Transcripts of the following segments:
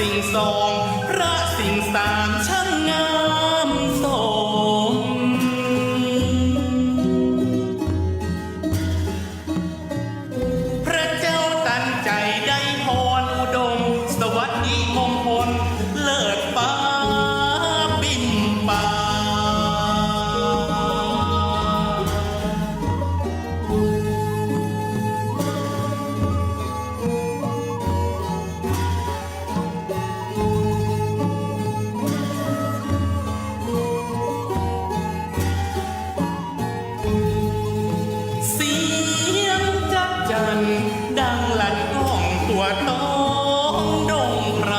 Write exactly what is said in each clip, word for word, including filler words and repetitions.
สิ่งสอง พระสิ่งสาม ช่างงามสม พระเจ้าตันใจ๋ได้พรอุดม สวัสดิมงคลเลิศฟ้าปิ่นป่า เสียงจั๊กจั่นดังลั่นก้อง ทั่วต๊องดงไพร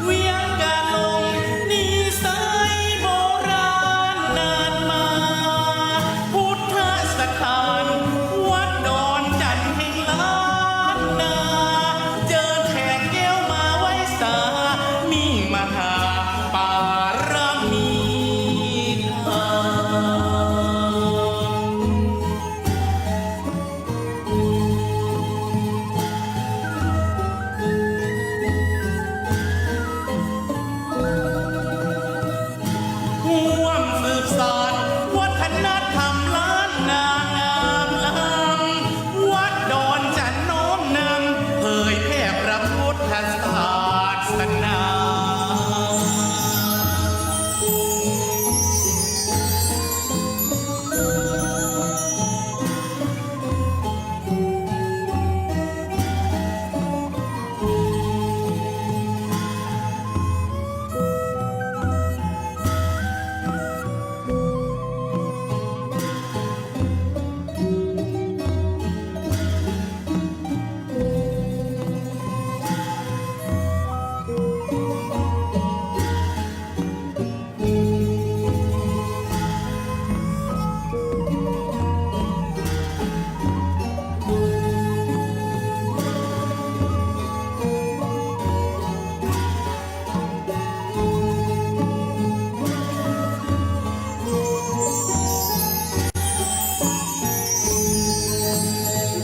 เวียงกาลง นิสัยโบราณนานมา พุทธสถาน วัดดอนจันทน์แห่งล้านนา เจิญแขกแก้วมาไหว้สา มิ่งมหาปารมีธรรม ร่วมสืบสานวัฒนธรรมล้านนางามล้ำ วัดดอนจันทน์น้อมนำ เผยแผ่พระพุทธศาสนา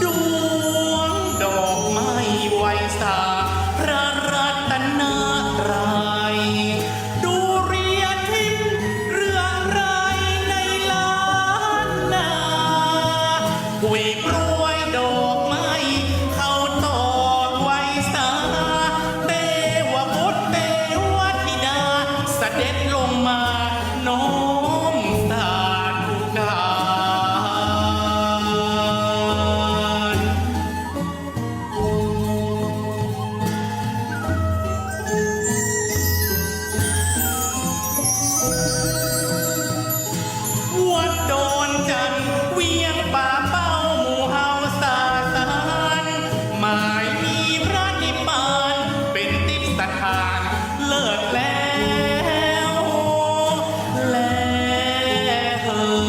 ดวงดอกไม้ไหว้สาพระรัตนตรัย ดุริยาทิพย์เรืองรายในล้านนา ผุยปรวยดอกไม้เข้าตอกไหว้สา เตวบุตรเตวธิดา เสด็จลงมาน้อมสาธุการ วัดดอนจันทน์เวียงป่าเป้า หมู่เฮาสาสาร หมายมีพระนิพพาน เป๋นทิพย์สถานเลิศแล้ว แลเหย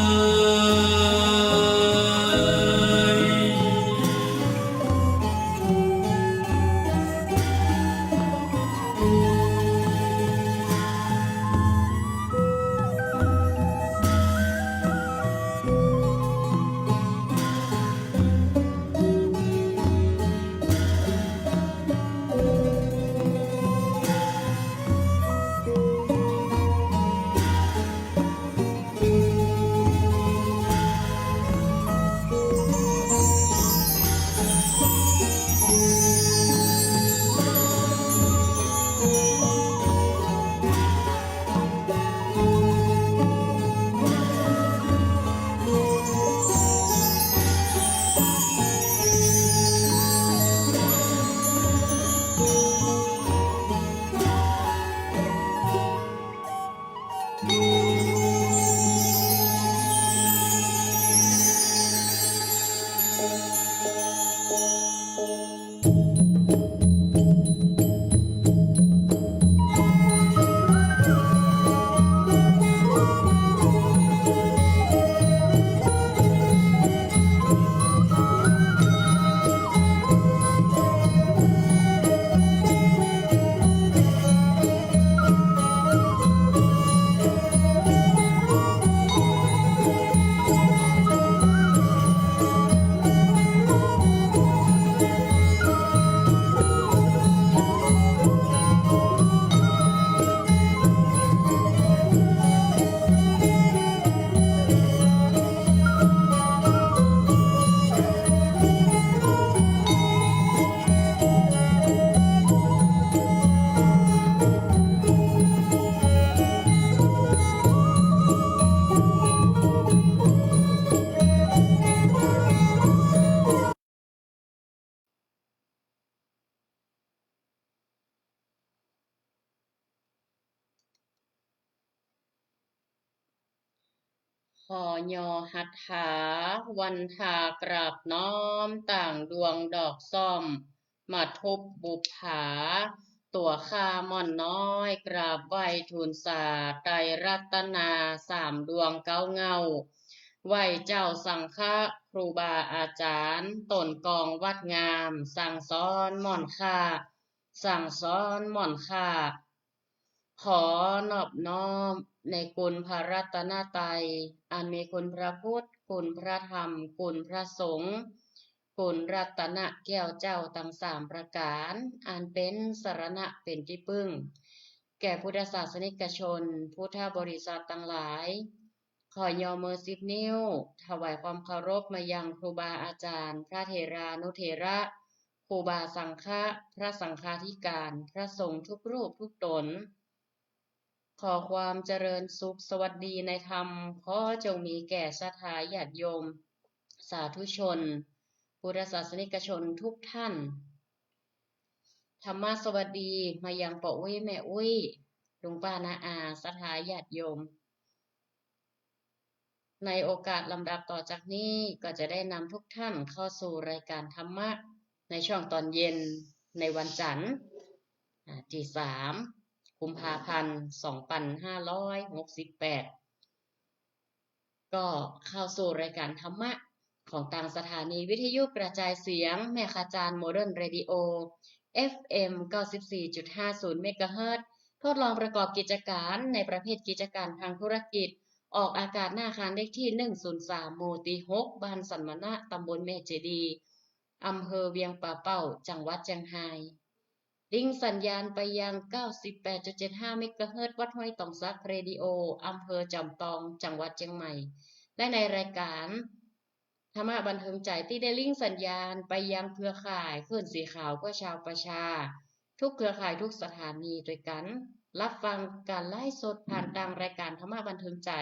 ขอยอหัตถาวันทากราบน้อมต่างดวงดอกส้ม มาทุบบุปผา ตั๋วข้าม่อนน้อย กราบไหว้ทูลสาไตรรัตนาสามดวงเก๊าเหง้า ไหว้เจ้าสังฆะครูบาอาจ๋ารย์ ต้นกองวัดงาม สั่งสอนม่อนข้า สั่งสอนม่อนข้า ขอนอบน้อมในคุณพระรัตนตรัย อันมีคุณพระพุทธ คุณพระธรรม คุณพระสงฆ์ คุณรัตนแก้วเจ้าตังสามประก๋าน อันเป๋นสรณะเป๋นตี้ปึ้ง แก่พุทธศาสนิกชน พุทธบริษัทตังหลาย ขอยอเมินสิบนิ้ว ถวายความเคารพมายังครูบาอาจ๋ารย์ พระเถรานุเถระ ครูบาสังฆะ พระสังฆาธิการ พระสงฆ์ทุกรูปทุกต๋น ขอความเจริญสุขสวัสดีในธรรม ขอจงมีแก่ศรัทธาญาติโยม สาธุชน พุทธศาสนิกชนทุกท่าน ธรรมะสวัสดีมายังป้ออุ๊ยแม่อุ๊ย ลุงป้าน้าอา ศรัทธาญาติโยม ในโอกาสลำดับต่อจากนี้ก็จะได้นำทุกท่านเข้าสู่รายการธรรมะในช่วงตอนเย็นในวันจันทร์ อ่า ตี้สาม กุมภาพันธ์ สองปันห้าร้อยหกสิบแปด ก็เข้าสู่รายการธรรมะของตางสถานีวิทยุกระจายเสียงแม่ขะจาน Modern Radio เอฟเอ็ม เก้าสิบสี่จุดห้าศูนย์ เมกะเฮิรตซ์ ทดลองประกอบกิจการในประเภทกิจการทางธุรกิจ ออกอากาศหน้าอาคารเลขที่ หนึ่งศูนย์สาม หมู่ตี้หก บ้านสันมะนะ ตำบลแม่เจดีย์ อำเภอเวียงป่าเป้า จังหวัดเจียงฮาย ลิงก์สัญญาณไปยัง เก้าสิบแปดจุดเจ็ดห้า เมกะเฮิรตซ์ วัดห้วยตองสัก เรดิโอ อำเภอจอมตอง จังหวัดเจียงใหม่ และในรายการธรรมะบันเทิงใจ๋ตี้ได้ลิงก์สัญญาณไปยังเครือข่ายคลื่นสีขาวเพื่อชาวประชา ทุกเครือข่ายทุกสถานีตวยกั๋น รับฟังก๋านไลฟ์สดผ่านตางรายการธรรมะบันเทิงใจ๋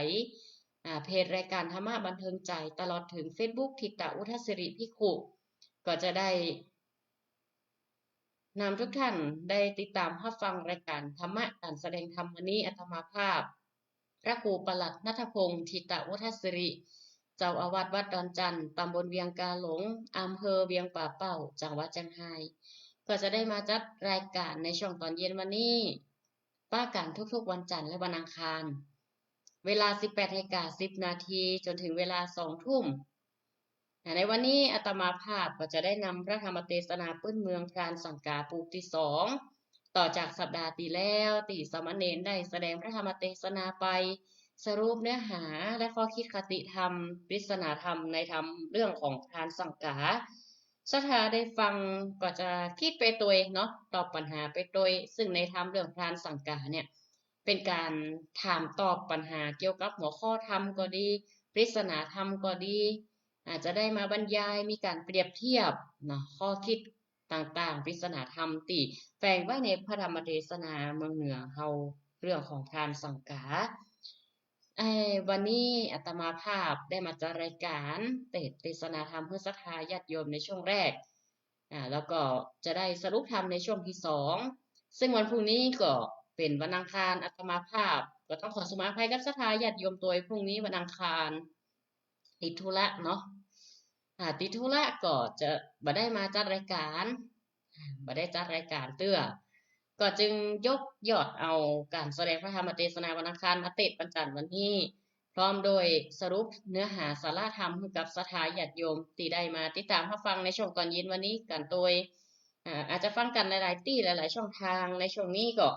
อ่า เพจรายการธรรมะบันเทิงใจ๋ ตลอดเถิงเฟซบุ๊ก ถิตะอุทัศสิริภิกขุ ก็จะได้ นำทุกท่านได้ติดต๋ามฮับฟังรายการธรรมะ ก๋านแสดงธรรมวันนี้ อาตมาภาพ พระครูปลัดณัฐพงษ์ ถิตะอุทัศสิริ เจ้าอาวาสวัดดอนจันทน์ ตำบลเวียงกาหลง อำเภอเวียงป่าเป้า จังหวัดเจียงฮาย ก็จะได้มาจัดรายการในช่วงตอนเย็นวันนี้ ปะกั๋นทุกๆวันจันทร์และวันอังคาร เวลา สิบแปดนาฬิกาสิบนาที จ๋นเถิงเวลา สองทุ่ม อ่า ในวันนี้อาตมาภาพก็จะได้นำพระธรรมเตสนาปื๊นเมืองพรานสังก๋าปูกตี้สอง ต่อจากสัปดาห์ตี้แล้ว ตี้สามเณรได้แสดงพระธรรมเตสนาไป สรุปเนื้อหาและข้อคิดคติธรรม ปริศนาธรรมในธรรมเรื่องของพรานสังก๋า ศรัทธาได้ฟังก็จะกึ๊ดไปตวยเนาะ ตอบปัญหาไปตวย ซึ่งในธรรมเรื่องพรานสังก๋าเนี่ย เป๋นก๋านถามตอบปัญหาเกี่ยวกับหัวข้อธรรมก็ดี ปริศนาธรรมก็ดี อาจจะได้มาบรรยาย มีก๋านเปรียบเทียบเนาะ ข้อคิดต่างๆ ปริศนาธรรมตี้แฝงไว้ในพระธรรมเตสนาเมืองเหนือเฮา เรื่องของพรานสังก๋า เอ่อ วันนี้อาตมาภาพได้มาจัดรายก๋านเตส- เตสนาธรรมหื้อศรัทธาญาติโยมในช่วงแรก อ่า แล้วก็จะได้สรุปธรรมในช่วงตี้สอง ซึ่งวันพรุ่งนี้ก็เป๋นวันอังคาร อาตมาภาพก็ต้องขอสุมาอภัยกับศรัทธาญาติโยมตวย พรุ่งนี้วันอังคาร ติดธุระเนาะ อ่า ติดธุระก็จะบ่ได้มาจัดรายก๋าน อ่า บ่ได้จัดรายก๋านเตื้อ ก็จึงยกยอดเอาก๋านแสดงพระธรรมเตสนาวันอังคารมาเตสวันจันทน์วันนี้ พร้อมโดยสรุปเนื้อหาสาระธรรมหื้อกับศรัทธาญาติโยมตี้ได้มาติดต๋ามฮับฟังในช่วงตอนเย็นวันนี้กั๋นตวย อ่า อาจจะฟังกั๋นหลายๆ ตี้หลายๆ ช่องทาง ในช่วงนี้ก็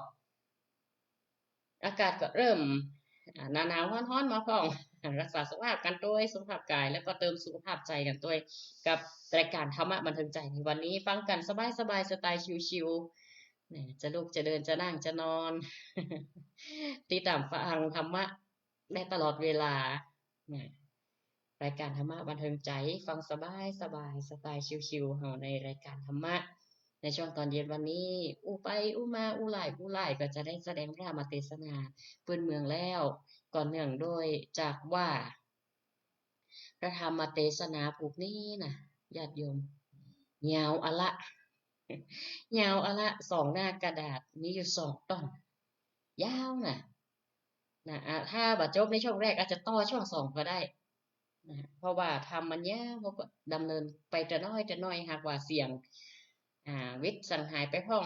อากาศก็เริ่ม อ่า หนาวๆ ฮ้อนๆ มาพ่อง รักษาสุขภาพกั๋นตวย สุขภาพก๋าย แล้วก็เติมสุขภาพใจ๋กั๋นตวย กับรายก๋านธรรมะบันเทิงใจ๋ในวันนี้ ฟังกั๋นสบายๆ สไตล์ชิลๆ นะ จะลุกจะเดินจะนั่งจะนอน ติดต๋ามฟังธรรมะได้ตลอดเวลา นะ รายก๋านธรรมะบันเทิงใจ๋ ฟังสบายๆ สไตล์ชิลๆ เฮาในรายก๋านธรรมะ ในช่วงตอนเย็นวันนี้ อู้ไปอู้มา อู้หลายอู้หลาย ก็จะได้แสดงพระธรรมเตสนาปื๊นเมืองแล้ว ก็เนื่องโดยจากว่า พระธรรมเตสนาผูกนี้นะ ญาติโยม ยาวอะละ ยาวอะละ สองหน้ากระดาษ มีอยู่สองตอน ยาวนะ นะ อ่า ถ้าบ่จบในช่วงแรกอาจจะต่อช่วงสองก็ได้นะ เพราะว่าธรรมมันยาว เฮาก็ดำเนินไปแต่น้อยแต่น้อย หากว่าเสี้ยง อ่า วิทย์สังหายไปพ่อง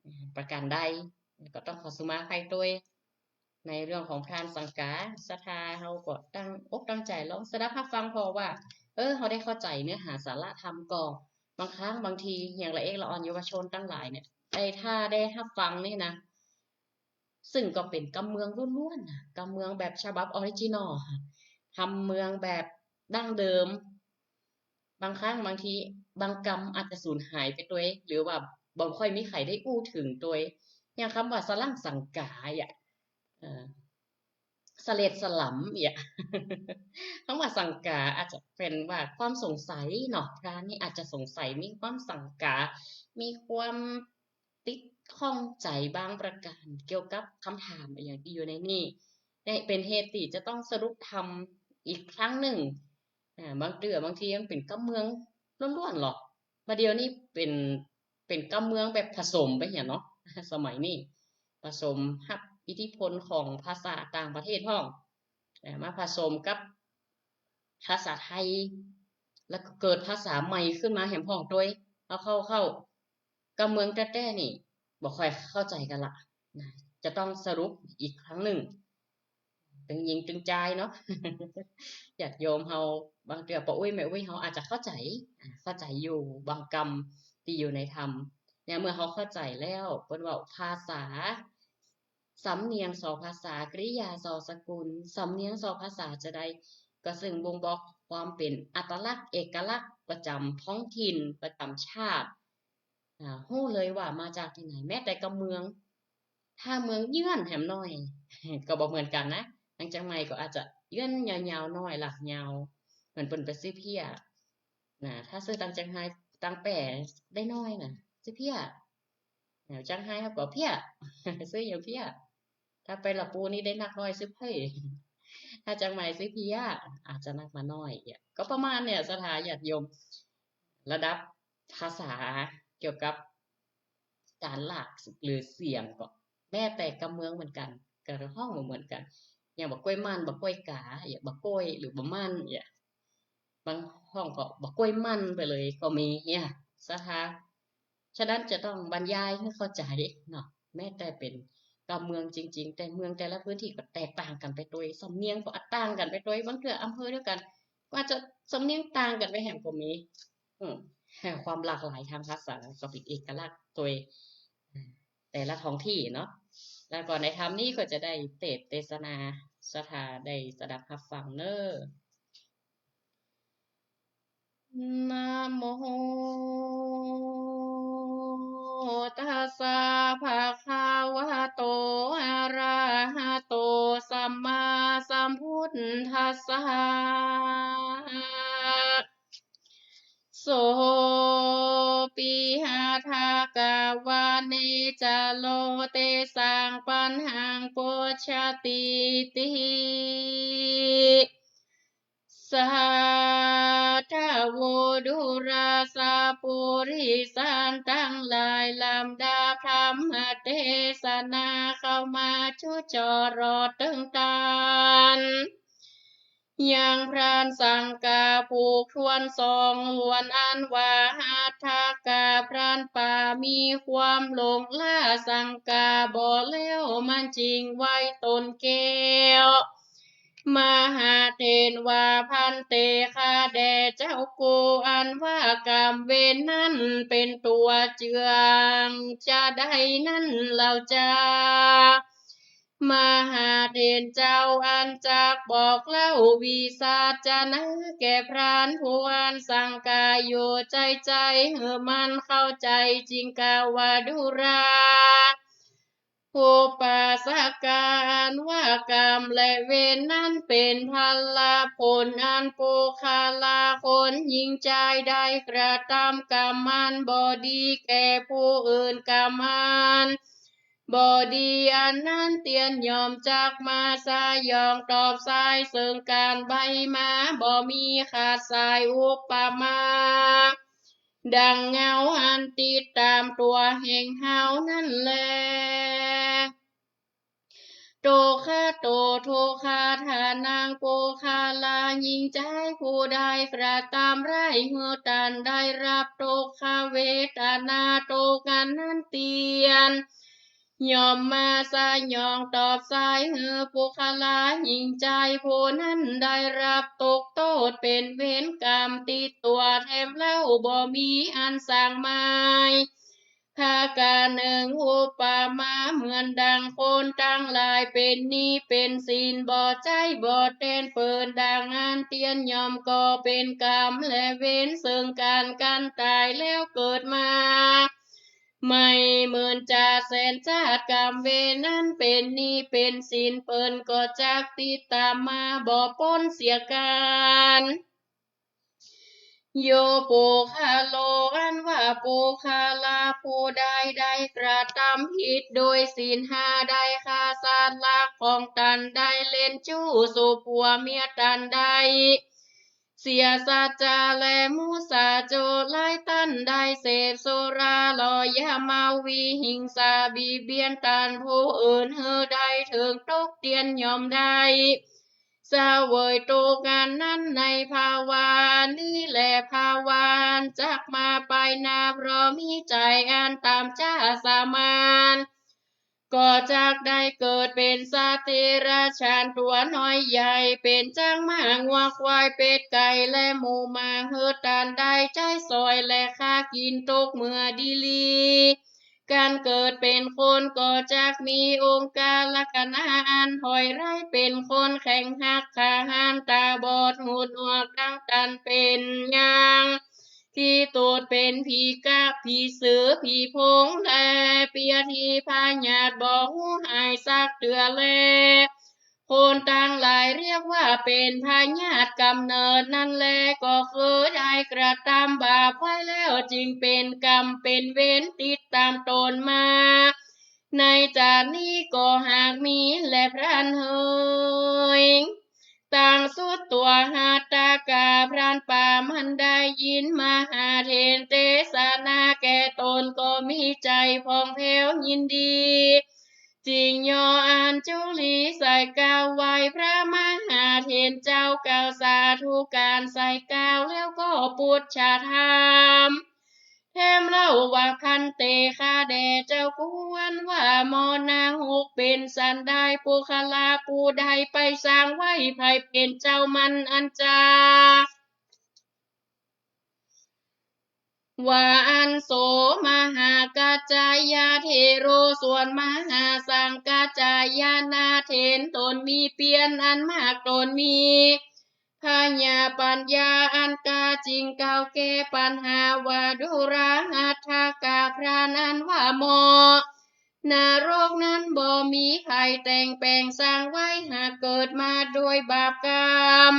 อ่า ประการใด ก็ต้องขอสุมาอภัยตวย ในเรื่องของพรานสังกา ศรัทธาเฮาก็ตั้งอกตั้งใจ๋ลองสดับฮับฟังผ่อว่า เออ เฮาได้เข้าใจ๋เนื้อหาสาระธรรมก่อ บางครั้งบางทีอย่างละเอกละอ่อนเยาวชนตังหลายเนี่ย ได้ ถ้าได้ฮับฟังนี่นะ ซึ่งก็เป๋นกำเมืองล้วนๆ นะ กำเมืองแบบฉบับออริจินอล กำเมืองแบบดั้งเดิม บางครั้งบางทีบางกำอาจจะสูญหายไปตวย หรือว่าบ่ค่อยมีใผได้อู้เถิงตวย อย่างกำว่าสลั่งสังกาอะ เอ่อ สะเลดสะหลำอะ กำว่าสังกาอาจจะเป๋นว่าความสงสัยเนาะ พรานนี่อาจจะสงสัย มีความสังกา มีความติดข้องใจ๋บางประการเกี่ยวกับกำถามอะหยังตี้อยู่ในนี่ นี่เป๋นเหตุตี้จะต้องสรุปธรรมอีกครั้งนึ่ง อ่า บางเตื้อบางทีมันเป๋นกำเมืองล้วนๆ หรอก บ่าเดี่ยวนี้เป๋น เป๋นกำเมืองแบบผสมไปเหียเนาะ สมัยนี้ ผสมฮับอิทธิพลของภาษาต่างประเทศพ่อง อ่า มาผสมกับภาษาไทย แล้วก็เกิดภาษาใหม่ขึ้นมาแหมพ่องตวย เอาเข้า เข้า กำเมืองแต๊ๆ นี่ บ่ค่อยเข้าใจ๋กั๋นละนะ จะต้องสรุปอีกครั้งนึ่ง ตึงญิงตึงจายเนาะ ญาติโยมเฮาบางเตื้อป้ออุ๊ยแม่อุ๊ยเฮาอาจจะเข้าใจ๋ อ่า เข้าใจ๋อยู่บางกำตี้อยู่ในธรรม เนี่ย เมื่อเฮาเข้าใจ๋แล้ว เปิ้นว่าภาษา สำเนียงสองภาษา กริยาสองสกุล สำเนียงสองภาษาจาใด ก็ซึ่งบ่งบอกความเป๋นอัตลักษณ์ เอกลักษณ์ประจ๋ำท้องถิ่น ประจ๋ำชาติ อ่า ฮู้เลยว่ามาจากตี้ไหน แม้แต่กำเมือง ถ้าเมืองเยื้อนแหมหน้อย ก็บ่เหมือนกั๋นนะ ตังเจียงใหม่ก็อาจจะเยื้อนยาวๆ หน้อย หลากยาว เหมือนเปิ้นไปซื้อเพี้ยนะ ถ้าซื้อตังเจียงฮาย ตังแป้ได้น้อยนะ ซื้อเพี้ย แถวเจียงฮายเฮาก็เพี้ย ซื้ออยู่เพี้ย ถ้าไปละปูนี่ได้นักน้อยซื้อเพ่ย ถ้าเจียงใหม่ซื้อเพี้ย อาจจะนักมาน้อยอะ ก็ประมาณเนี่ย ศรัทธาญาติโยม ระดับภาษาเกี่ยวกับก๋านหลากหรือเสียงก็ แม้แต่กำเมืองเหมือนกั๋น ก็ฮ้องบ่เหมือนกั๋น อย่างบ่าก้วยมั่น บ่าก้วยก๋า อย่างบ่าก้วยหรือบ่ามั่น อย่าง บางห้องก็บ่าก้วยมั่นไปเลยก็มีเนี่ย ศรัทธา ฉะนั้นจะต้องบรรยายหื้อเข้าใจ๋เนาะ แม้แต่เป๋นกำเมืองจริงๆ แต่เมืองแต่ละพื้นตี้ก็แตกต่างกั๋นไปตวย สำเนียงก็อาจต่างกั๋นไปตวย บางเตื้ออำเภอเดียวกั๋น ก็อาจจะสำเนียงต่างกั๋นไปแหมก็มี อืม ความหลากหลายทางภาษาก็เป๋นเอกลักษณ์ตวย อ่า แต่ละท้องตี้เนาะ แล้วก็ในธรรมนี้ก็จะได้เตสน์เตสนา ศรัทธาได้สดับฮับฟังเน่อ นะโม ตัสสะ ภะคะวะโต อะระหะโต สัมมาสัมพุทธัสสะ โส ปิ หะทะกะวะเนจะโล เตสัง ปัญหัง ปุจฉะติติ สาธะโว ดูราสะ ปุริสันตังหลาย ลำดับธรรมเตสนาเข้ามาจุจอดรอดเถิงต้าน ยังพรานสังกาผู้ควรสงวนอันว่าหัตถกาพรานป่ามีความหลงล้าสังกาบ่แล้ว มันจึงไหว้ต๋นแก้ว มหาเถรว่า ภันเต ข้าแด่เจ้ากู อันว่ากรรมเวรนั้นเป๋นตั๋วเจือง จาใดนั้นเล่าจา มหาเถรเจ้า อันจักบอกเล่าวิสัชนาแก่พรานผู้อันสังกาอยู่ใจ๋ใจ๋ หื้อมันเข้าใจ๋ จึงกล่าวว่า ดูรา อุปาสกา อันว่ากรรมและเวรนั้นเป๋นผละผลอันปุคคละคนหญิงจายได้กระทำกรรมอันบ่ดีแก่ผู้อื่น กรรมอัน บ่ดีอันนั้นเตียนย่อมจักมาสยองตอบสายเซิงก๋านใบ้มา บ่มีขาดสาย อุปมา ดังเงาอันติดต๋ามตั๋วแห่งเฮานั้นแล โตฆะโต โตฆะ ถ้านางปุคคละหญิงจายผู้ใดกระตำร้ายหื้อต้านได้ฮับทุกขเวทนา ทุกข์อันนั้นเตียน ย่อมมาสยองตอบสายหื้อปุคคละหญิงจายผู้นั้นได้ฮับทุกข์โตษเป๋นเวรก๋รรมติดตั๋วแถมเล่า บ่มีอันสางไม้ พระกาหนึ่ง อุปมาเหมือนดังคนตังหลายเป๋นหนี้เป๋นสิน บ่ใจ๊บ่แตนเปิ้น ดังอันเตียนย่อมก่อเป๋นก๋รรมและเวร เซิ่งกั๋นกั๋นต๋ายแล้วเกิดมาใหม่ เหมือนจะแสนชาติ ก๋รรมเวรนั้นเป๋นหนี้เป๋นสิน เปิ้นก็จักติดต๋ามมาบ่ป๊นเสียก๋าน โย ปุคคโล อันว่าปุคคละผู้ใดได้กระตำผิดโดยศีลห้า ได้ฆ่าสัตว์ฮักของต้าน ได้เล่นชู้สู่ผัวเมียต้าน ได้เสียสัจจะและมุสาโจรร้ายต้าน ได้เสพสุราหล่อเย้าเมา วิหิงสาเบียดเบียนต้านผู้อื่น หื้อได้เถิงตกเตียน ย่อมได้ เสวยทุกข์อันนั้นในภวานี้แล ภวาอันจักมาไปหน้า เพราะมีใจ๋อันต่ำจ๊าสามัญ ก็จักได้เกิดเป๋นสัตว์เดรัจฉานตั๋วน้อยใหญ่ เป๋นจ๊างม้างัวควายเป็ดไก่และหมูหมา หื้อต้านได้ใจ๊สอยและฆ่ากิ๋นตกเมื่อดีลี ก๋านเกิดเป๋นคนก็จักมีองคลักษณะอันถ้อยร้าย เป๋นคนแข็งหัก ขาหัน ต๋าบอด หูหนวก ดังต้านเป๋นยาง ขี้โตด เป๋นผีกะ ผีเสือ ผีโพง และเปีย ตี้พยาธิบ่ฮู้หายสักเตื้อแล คนตังหลายเรียกว่าเป๋นพยาธิก๋ำเนิดนั้นแล ก็คือได้กระตำบาปไว้แล้ว จึงเป๋นก๋รรมเป๋นเวรติดต๋ามต๋นมา ในจาตินี้ก็หากมีแล พรานเฮย ตังสุดตั๋วหัตถกา พรานป่ามันได้ยินมหาเถรเตสนาแก่ต๋น ก็มีใจ๋ผ่องแผ้วยินดี จึงย่ออัญชุลีใส่ก้าวไหว้พระมหาเถรเจ้า กล่าวสาธุก๋านใส่ก้าว แล้วก็ปุจฉาถามแถมเล่าว่า ภันเต ข้าแด่เจ้าควรว่า มนรกเป๋นสันใด ปุคคละผู้ใดไปสร้างไว้ ใผเป๋นเจ้ามันอันจา ว่าอั้น โส มหากัจจายะเถโร ส่วนมหาสังกัจจายนาเถรต๋นมีเปี้ยนอันมาก ต๋นมีผญาปัญญาอันกล้า จึงกล่าวแก้ปัญหาว่า ดูราหัตถกา พรานอันว่ามนรกนั้นบ่มีใผแต่งแป๋งสร้างไว้ หากเกิดมาโดยบาปก๋รรม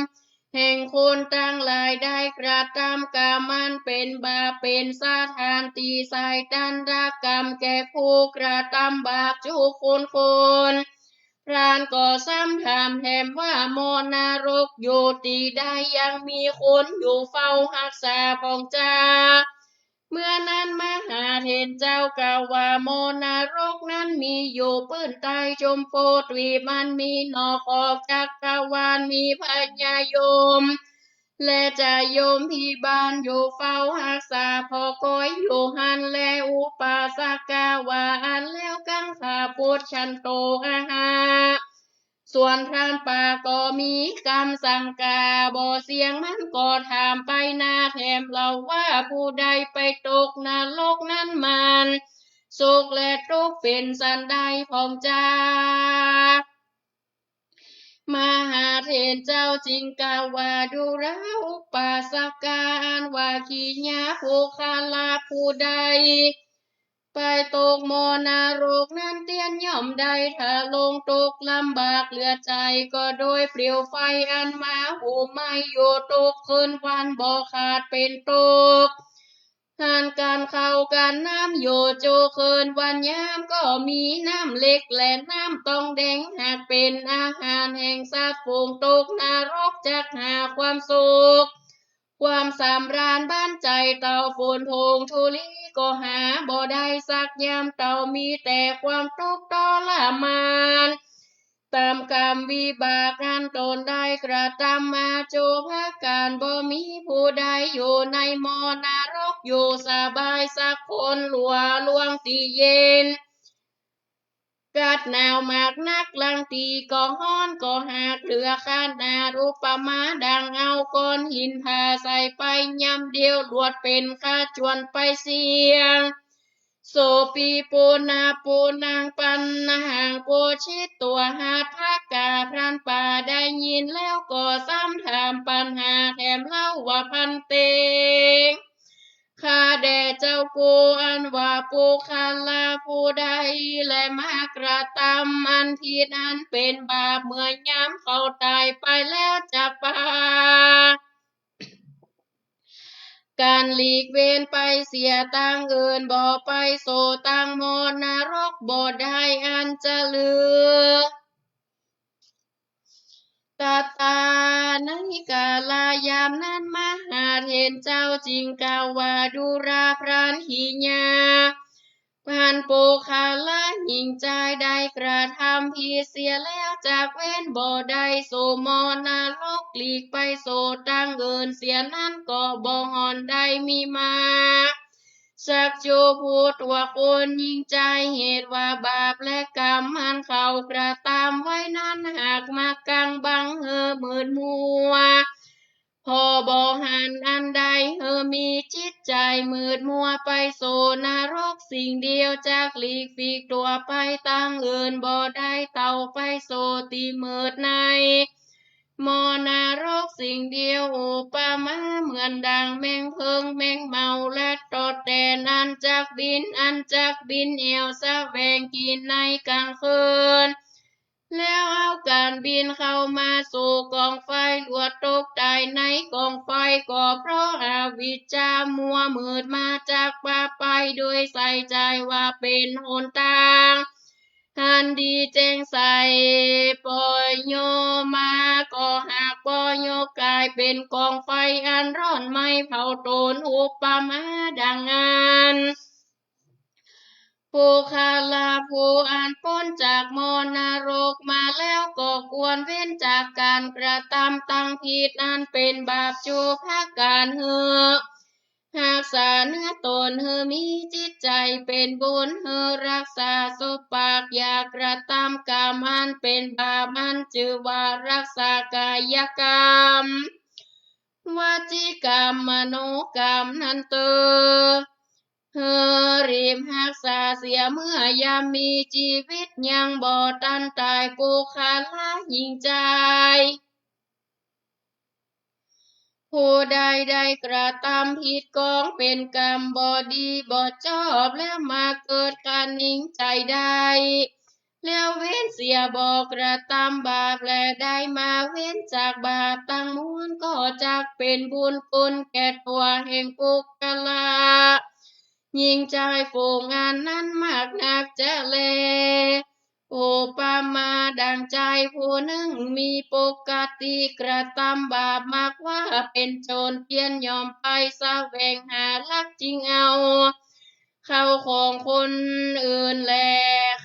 แห่งคนตังหลายได้กระตำก๋รรมอันเป๋นบาป เป๋นสถานตี้ใส่ต้านรับก๋รรมแก่ผู้กระตำบาปจุคนคน พรานก็ซ้ำถามแถมว่า มนรกอยู่ตี้ใด ยังมีคนอยู่เฝ้าฮักษาผ่องจา เมื่อนั้นมหาเถรเจ้ากล่าวว่า มนรกนั้นมีอยู่ปื้นใต้ชมพูตวีป มันมีนอกขอบจักรวาล มีพญายมและจะยมพิบาลอยู่เฝ้าฮักษาผ่อคอยอยู่หั้นแล อุปาสกาว่าอั้นแล้วกังขาปุจฉันโต อะหะ ส่วนพรานป่าก็มีกำสังกาบ่เสี้ยง มันก็ถามไปหน้าแถมเล่าว่า ผู้ใดไปตกนรกนั้นมันสุขและทุกข์เป๋นสันใดผ่องจา มหาเถรเจ้าจึงกล่าวว่า ดูราอุปาสกา อันว่าขียปุคคละผู้ใด ไปตกมนรกนั้นเตี้ยนย่อมได้ทรงทุกข์ลำบากเหลือใจ๋ ก็โดยเปลวไฟอันมาโหมไหม้อยู่ทุกคืนวันบ่ขาดเป๋นทุกข์ หั้นกั๋นข้าวกั๋นน้ำอยู่จุคืนวันยาม ก็มีน้ำเหล็กและน้ำตองแดง หากเป๋นอาหารแห่งสัตว์ฝูงตกนรก จักหาความสุข ความสำราญบั้นใจ๋เต้า ฝูงผงธุลีก็หาบ่ได้สักยามเต้า มีแต่ความทุกข์ทรมาน ต๋ามก๋รรมวิบากอันต๋นได้กระตำมา จุ๊ประก๋าน บ่มีผู้ใดอยู่ในหม้อนรกอยู่สบายสักคน ลัวล่วงตี้เย็น กัดหนาวมากนัก ลางตี้ก็ฮ้อนก็หากเหลือขนาด อุปมาดังเอาก้อนหินผาใส่ไปยำเดียว ลวดเป๋นขาจวนไปเสี้ยง โสปีปูนาปูนัง ปัณหัง ปูชิตวา หัตถกา พรานป่าได้ยินแล้วก็ซ้ำถามปัณหาแถมเล่าว่า ภันเต ข้าแด่เจ้ากู อันว่าปุคคละผู้ใดแล มากระตำอันผิดอันเป๋นบาป เมื่อยามเขาต๋ายไปแล้วจะปา ก๋านหลีกเว้นไปเสียตางอื่น บ่ไปโสตางหม้อนรกบ่ได้ อันจะลือ ตัตตา ในกาลยามนั้น มหาเถรเจ้าจึงกล่าวว่า ดูราพรานขีญา พรานปุคคละหญิงจายได้กระทำผิดเสียแล้ว จักเว้นบ่ได้โสหม้อนรก หลีกไปโสตางอื่นเสียนั้นก็บ่ห่อนได้มีมา สักจุผู้ตัวคนหญิงจาย เหตุว่าบาปและกรรมอันเขากระตำไว้นั้น หากมากังบังหื้อมืดมัว ผ่อบ่หันอันใด หื้อมีจิตใจ๋มืดมัวไปโสนรกสิ่งเดียว จักหลีกปีกตั๋วไปตางอื่นบ่ได้ เต้าไปโสตี้มืดใน หม้อนรกสิ่งเดียว อุปมาเหมือนดังแมงเผิงแมงเม่า และตอดแตนอันจักบิน อันจักบินแอ่วแสวงกิ๋นในก๋างคืน แล้วเอาก๋านบินเข้ามาสู่ก๋องไฟ ลวดตกต๋ายในก๋องไฟ ก็เพราะอวิชชามัวมืดมาจากบาปไป โดยใส่ใจ๋ว่าเป๋นหนตาง อันดีแจ้งใส ปอยโยมา ก็หากปอยโยก๋ายเป๋นก๋องไฟอันร้อนไหม้เผาต๋น อุปมาดังอั้น ปุคคละผู้อันป๊นจากหม้อนรกมาแล้ว ก็ควรเว้นจากก๋านกระตำตังผิดอันเป๋นบาป จุ๊ประก๋าน หื้อ ฮักษาเนื้อต๋นหื้อมีจิตใจ๋เป๋นบุญ หื้อฮักษาสบปาก อย่ากระตำกรรมอันเป๋นบาป อันจื้อว่าฮักษากายกรรม วจีกรรม มโนกรรมนั้นเต๊อะ หื้อรีบฮักษาเสียเมื่อยามมีจีวิตยังบ่ตันต๋าย ปุคคละหญิงจาย ผู้ใดได้กระตำผิดกองเป๋นกรรมบ่ดีบ่จอบ แล้วมาเกิดคณิงใจ๋ได้ แล้วเว้นเสียบ่กระตำบาป และได้มาเว้นจากบาปตังมวล ก็จักเป๋นบุญกุนแก่ตั๋วแห่งปุคคละหญิงจายฝูงอันนั้นมากนักจะแล อุปมาดังจายผู้นึ่งมีปกติกระตำบาป มักว่าเป๋นโจ๋รเตียน ย่อมไปแสวงหาลักจึงเอา เข้าของคนอื่นแล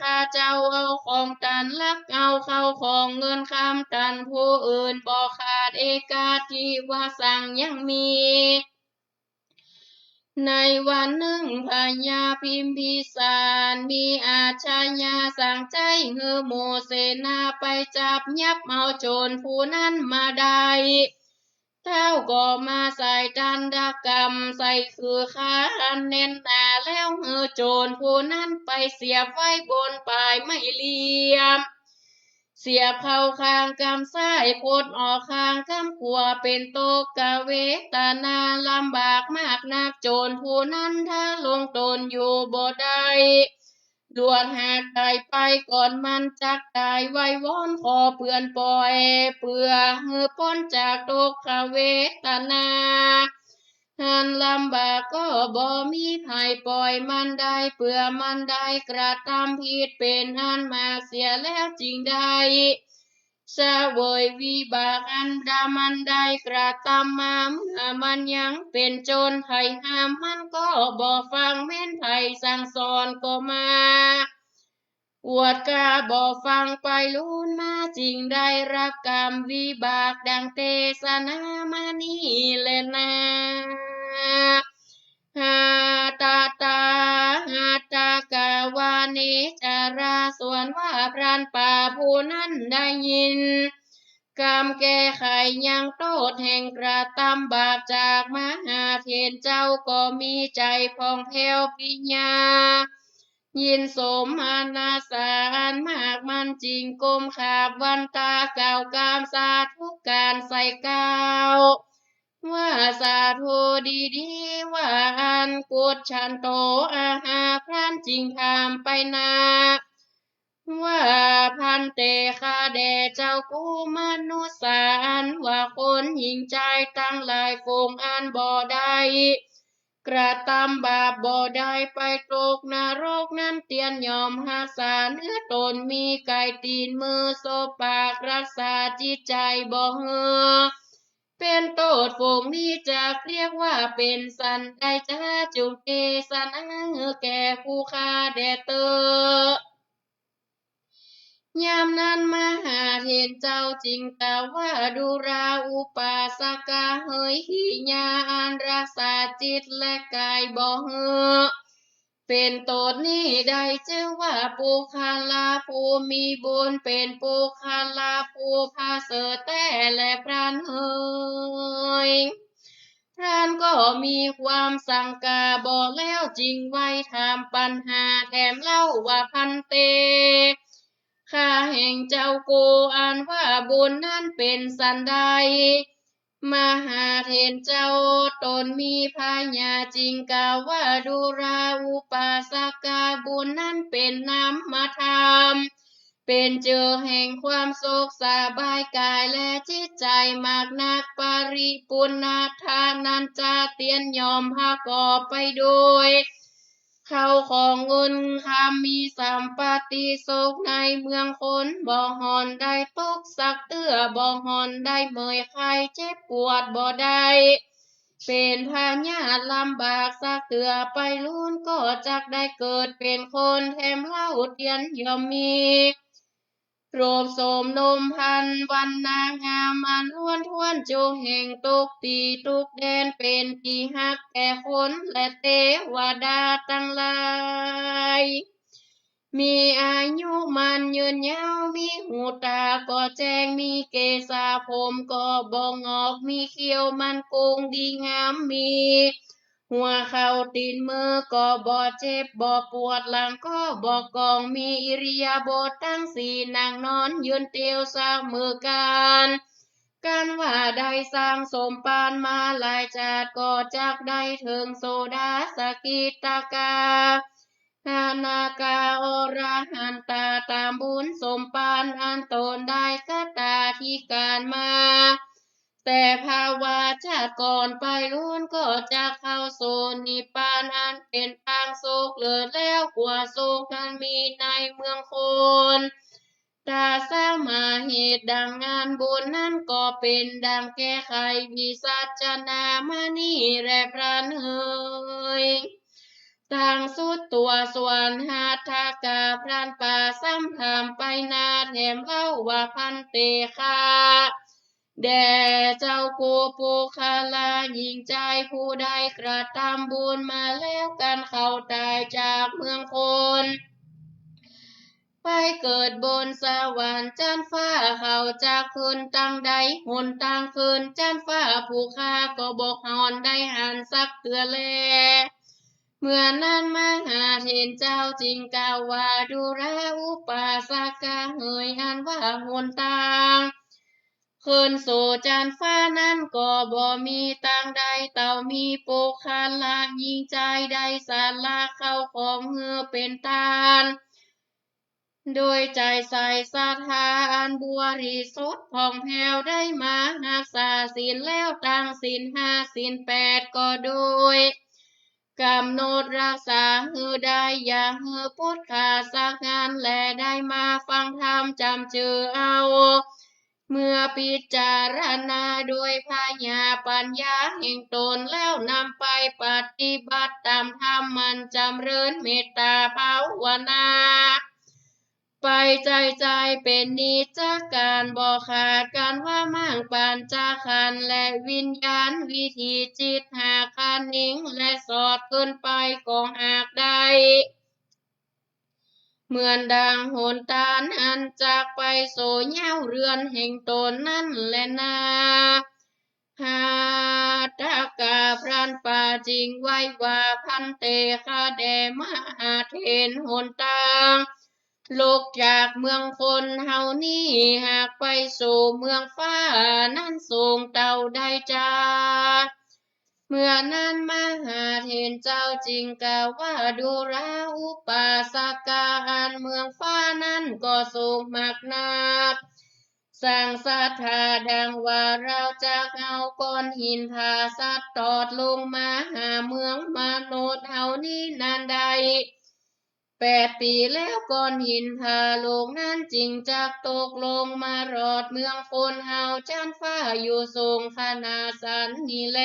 ข้าเจ้าเอาของตัน ลักเอาเข้าของเงินคำตันผู้อื่น บ่ขาดเอกาทิวสังยังมี ในวันนึ่งพญาพิมพิสารมีอาชญาสั่งใจ๊หื้อหมู่เสนาไปจับยับเอาโจ๋รผู้นั้นมาได้ ท้าวก็มาใส่ทันตกรรม ใส่ขื่อคาอันแน่นหนา แล้วหื้อโจ๋รผู้นั้นไปเสียบไว้บนป่ายไม้เหลี่ยม เสียบเข้าข้างกำซ้าย พดออกข้างกำขวา เป๋นโตกเวตนาลำบากมากนัก โจ๋รผู้นั้นทะลงต๋นอยู่บ่ได้ ลวดหากต๋ายไปก่อนมันจักต๋าย ไหว้วอนขอเปื้อนป่อย เปื้อหื้อป๊นจากโตกเวตนา อันลำบากก็บ่มีใผป่อยมันได้ เปื้อมันได้กระตำผิดเป๋นอันมากเสียแล้วจึงได้เสวยวิบากอันดำมันได้กระตำมา เมื่อมันยังเป๋นโจ๋ร ใผห้ามมันก็บ่ฟัง แม้นใผสั่งสอนก็มา ปวดกาบ่ฟังไปลุนมา จึงได้รับกรรมวิบากดังเตสนามานี้แลนา หาตาตา หาตากาวานิจารา ส่วนว่าพรานป่าผู้นั้นได้ยินกำแก้ไขยังโต้ษแห่งกระตำบาปจากมหาเถรเจ้า ก็มีใจ๋ผ่องแผ้วปิญญา ยินสมนาสาอันมาก มันจึงก้มขาบวันตากล่าวกำสาธุการใส่กาว ว่าสาธุดีๆ ว่าอั้น กุจฉันโต อาหาพรานจึงถามไปนา ว่าภันเต ข้าแด่เจ้ากู้มนุษย์สาร ว่าคนหญิงจายตังหลายฝูงอันบ่ได้กระตำบาป บ่ได้ไปตกนรกนั้น เตียนย่อมฮักษาเนื้อต๋น มีก๋ายตี๋นมือสบปาก ฮักษาจิตใจ๋บ่หื้อเป๋นโต้ษ ฝูงนี้จักเรียกว่าเป๋นสันใดจา จุ่งเตสนาหื้อแก่ผู้ข้าแด่เต๊อะ ยามนั้นมหาเถรเจ้าจึงกล่าวว่า ดูราอุปาสกะเหย กิริยาอันฮักษาจิตและก๋ายบ่หื้อเป๋นโต้ษนี้ได้จื้อว่าปุคคละผู้มีบุญ เป๋นปุคคละผู้ผะเสริฐแต๊แลพรานเหย พรานก็มีความสังกาบ่แล้ว จึงไหว้ถามปัญหาแถมเล่าว่า ภันเต ข้าแห่งเจ้ากู้ อันว่าบุญนั้นเป๋นสันใด มหาเถรเจ้าต๋นมีผญาจึงกล่าวว่า ดูราอุปาสกะ บุญนั้นเป๋นนามธรรม เป๋นเจื้อแห่งความสุขสบายก๋ายและจิตใจ๋มากนัก ปริปุณณะนันจะ เตียนย่อมผะกอบไปโดย เข้าของเงินคำ มีสัมปัตติสุขในเมืองคน บ่ห่อนได้ตกสักเตื้อ บ่ห่อนได้เมื่อยไข้เจ็บปวด บ่ได้เป๋นพยาธิลำบากสักเตื้อ ไปลุนก็จักได้เกิดเป๋นคนแถมเล่า เตียนย่อมมี รูปโสมนมพรรณ วรรณะงามอันล้วนถ้วน จุแห่งตุ๊กตี้ตุ๊กแดน เป๋นตี้ฮักแก่คนและเตวดาตังหลาย มีอายุมั่นยืนยาว มีหูต๋าก็แจ้ง มีเกศาผมก็บ่หงอก มีเขี้ยวมั่นคงดีงาม มี หัวเข่าตี๋นมือก็บ่เจ็บบ่ปวด หลังก็บ่ก่อง มีอิริยาบถตังสี่ นั่งนอนยืนเตียวเสมอกั๋น กันว่าได้สั่งสมปานมาหลายจาติ ก็จักได้เถิงโสดา สกิทาคา อนาคา อรหันตา ต๋ามบุญสมปานอันต๋นได้กระตำตี้ก๋านมา แต่ภวชาติก่อนไปลุนก็จักเข้าสู่นิพพานอันเป๋นตางสุขเลิศแล้วกว่าสุขอันมีในเมืองคน ถ้าสมาเหตุดังงานบุญนั้นก็เป๋นดังแก้ไขวิสัชนามานี้แลพรานเหย ตางสุดตั๋วส่วนหัตถกา พรานป่าซ้ำถามไปนาแถมเล่าว่า ภันเต ข้า แด่เจ้ากู้ปุคคละหญิงจาย ผู้ได้กระตำบุญมาแล้ว กันเขาต๋ายจากเมืองคน ไปเกิดบนสวรรค์จั๊นฟ้า เขาจักขึ้นตังใด หนตางขึ้นจั๊นฟ้า ผู้ข้าก็บ่ห่อนได้หันสักเตื้อแล เมื่อนั้นมหาเถรเจ้าจึงกล่าวว่า ดูราอุปาสกะเหย อันว่าหนตาง ขึ้นสู่จั๊นฟ้านั้นก็บ่มีตางใด เต้ามีปุคคละหญิงจายได้สละเข้าของหื้อเป๋นตาน โดยใจ๋ใส่ศรัทธาอันบริสุทธิ์ผ่องแผ้ว ได้มาฮักษาศีลแล้วตังศีลห้าศีลแปดก็โดย กำหนดฮักษาหื้อได้ อย่าหื้อปุ๊ดขาดสักอัน และได้มาฟังธรรมจ๋ำเจือเอา เมื่อปิจารณาโดยผญาปั๋ญญาแห่งต๋นแล้ว นำไปปฏิบัติต๋ามธรรมอันจ๋ำเริญเมตต๋าภาวนา ไปใจ้ใจ้เป๋นนิจการ บ่ขาดกั๋นว่ามั่งปั๋ญจขันธ์ และวิญญาณวิถีจิตหากคะนิง และสอดขึ้นไปก็หากได้ เหมือนดังหนตานอันจักไปสู่เหย้าเฮือนแห่งต๋นนั้นแลนา หัตถกาพรานป่าจึงไหว้ว่า ภันเต ข้าแด่มหาเถร หนตางลุกจากเมืองคนเฮานี้ หากไปสู่เมืองฟ้านั้นสูงเต้าใดจา เมื่อนั้นมหาเถรเจ้าจึงกล่าวว่า ดูราอุปาสกา อันเมืองฟ้านั้นก็สูงมากนัก สังศรัทธาดังว่า เฮาจักเอาก้อนหินผาสัตว์ตอดลงมาหาเมืองมนุษย์เฮานี้นั้นได้แปดปี๋แล้ว ก้อนหินผาลูกนั้นจึงจักตกลงมารอดเมืองคนเฮาจั๊นฟ้าอยู่สูงขนาดสันนี้แล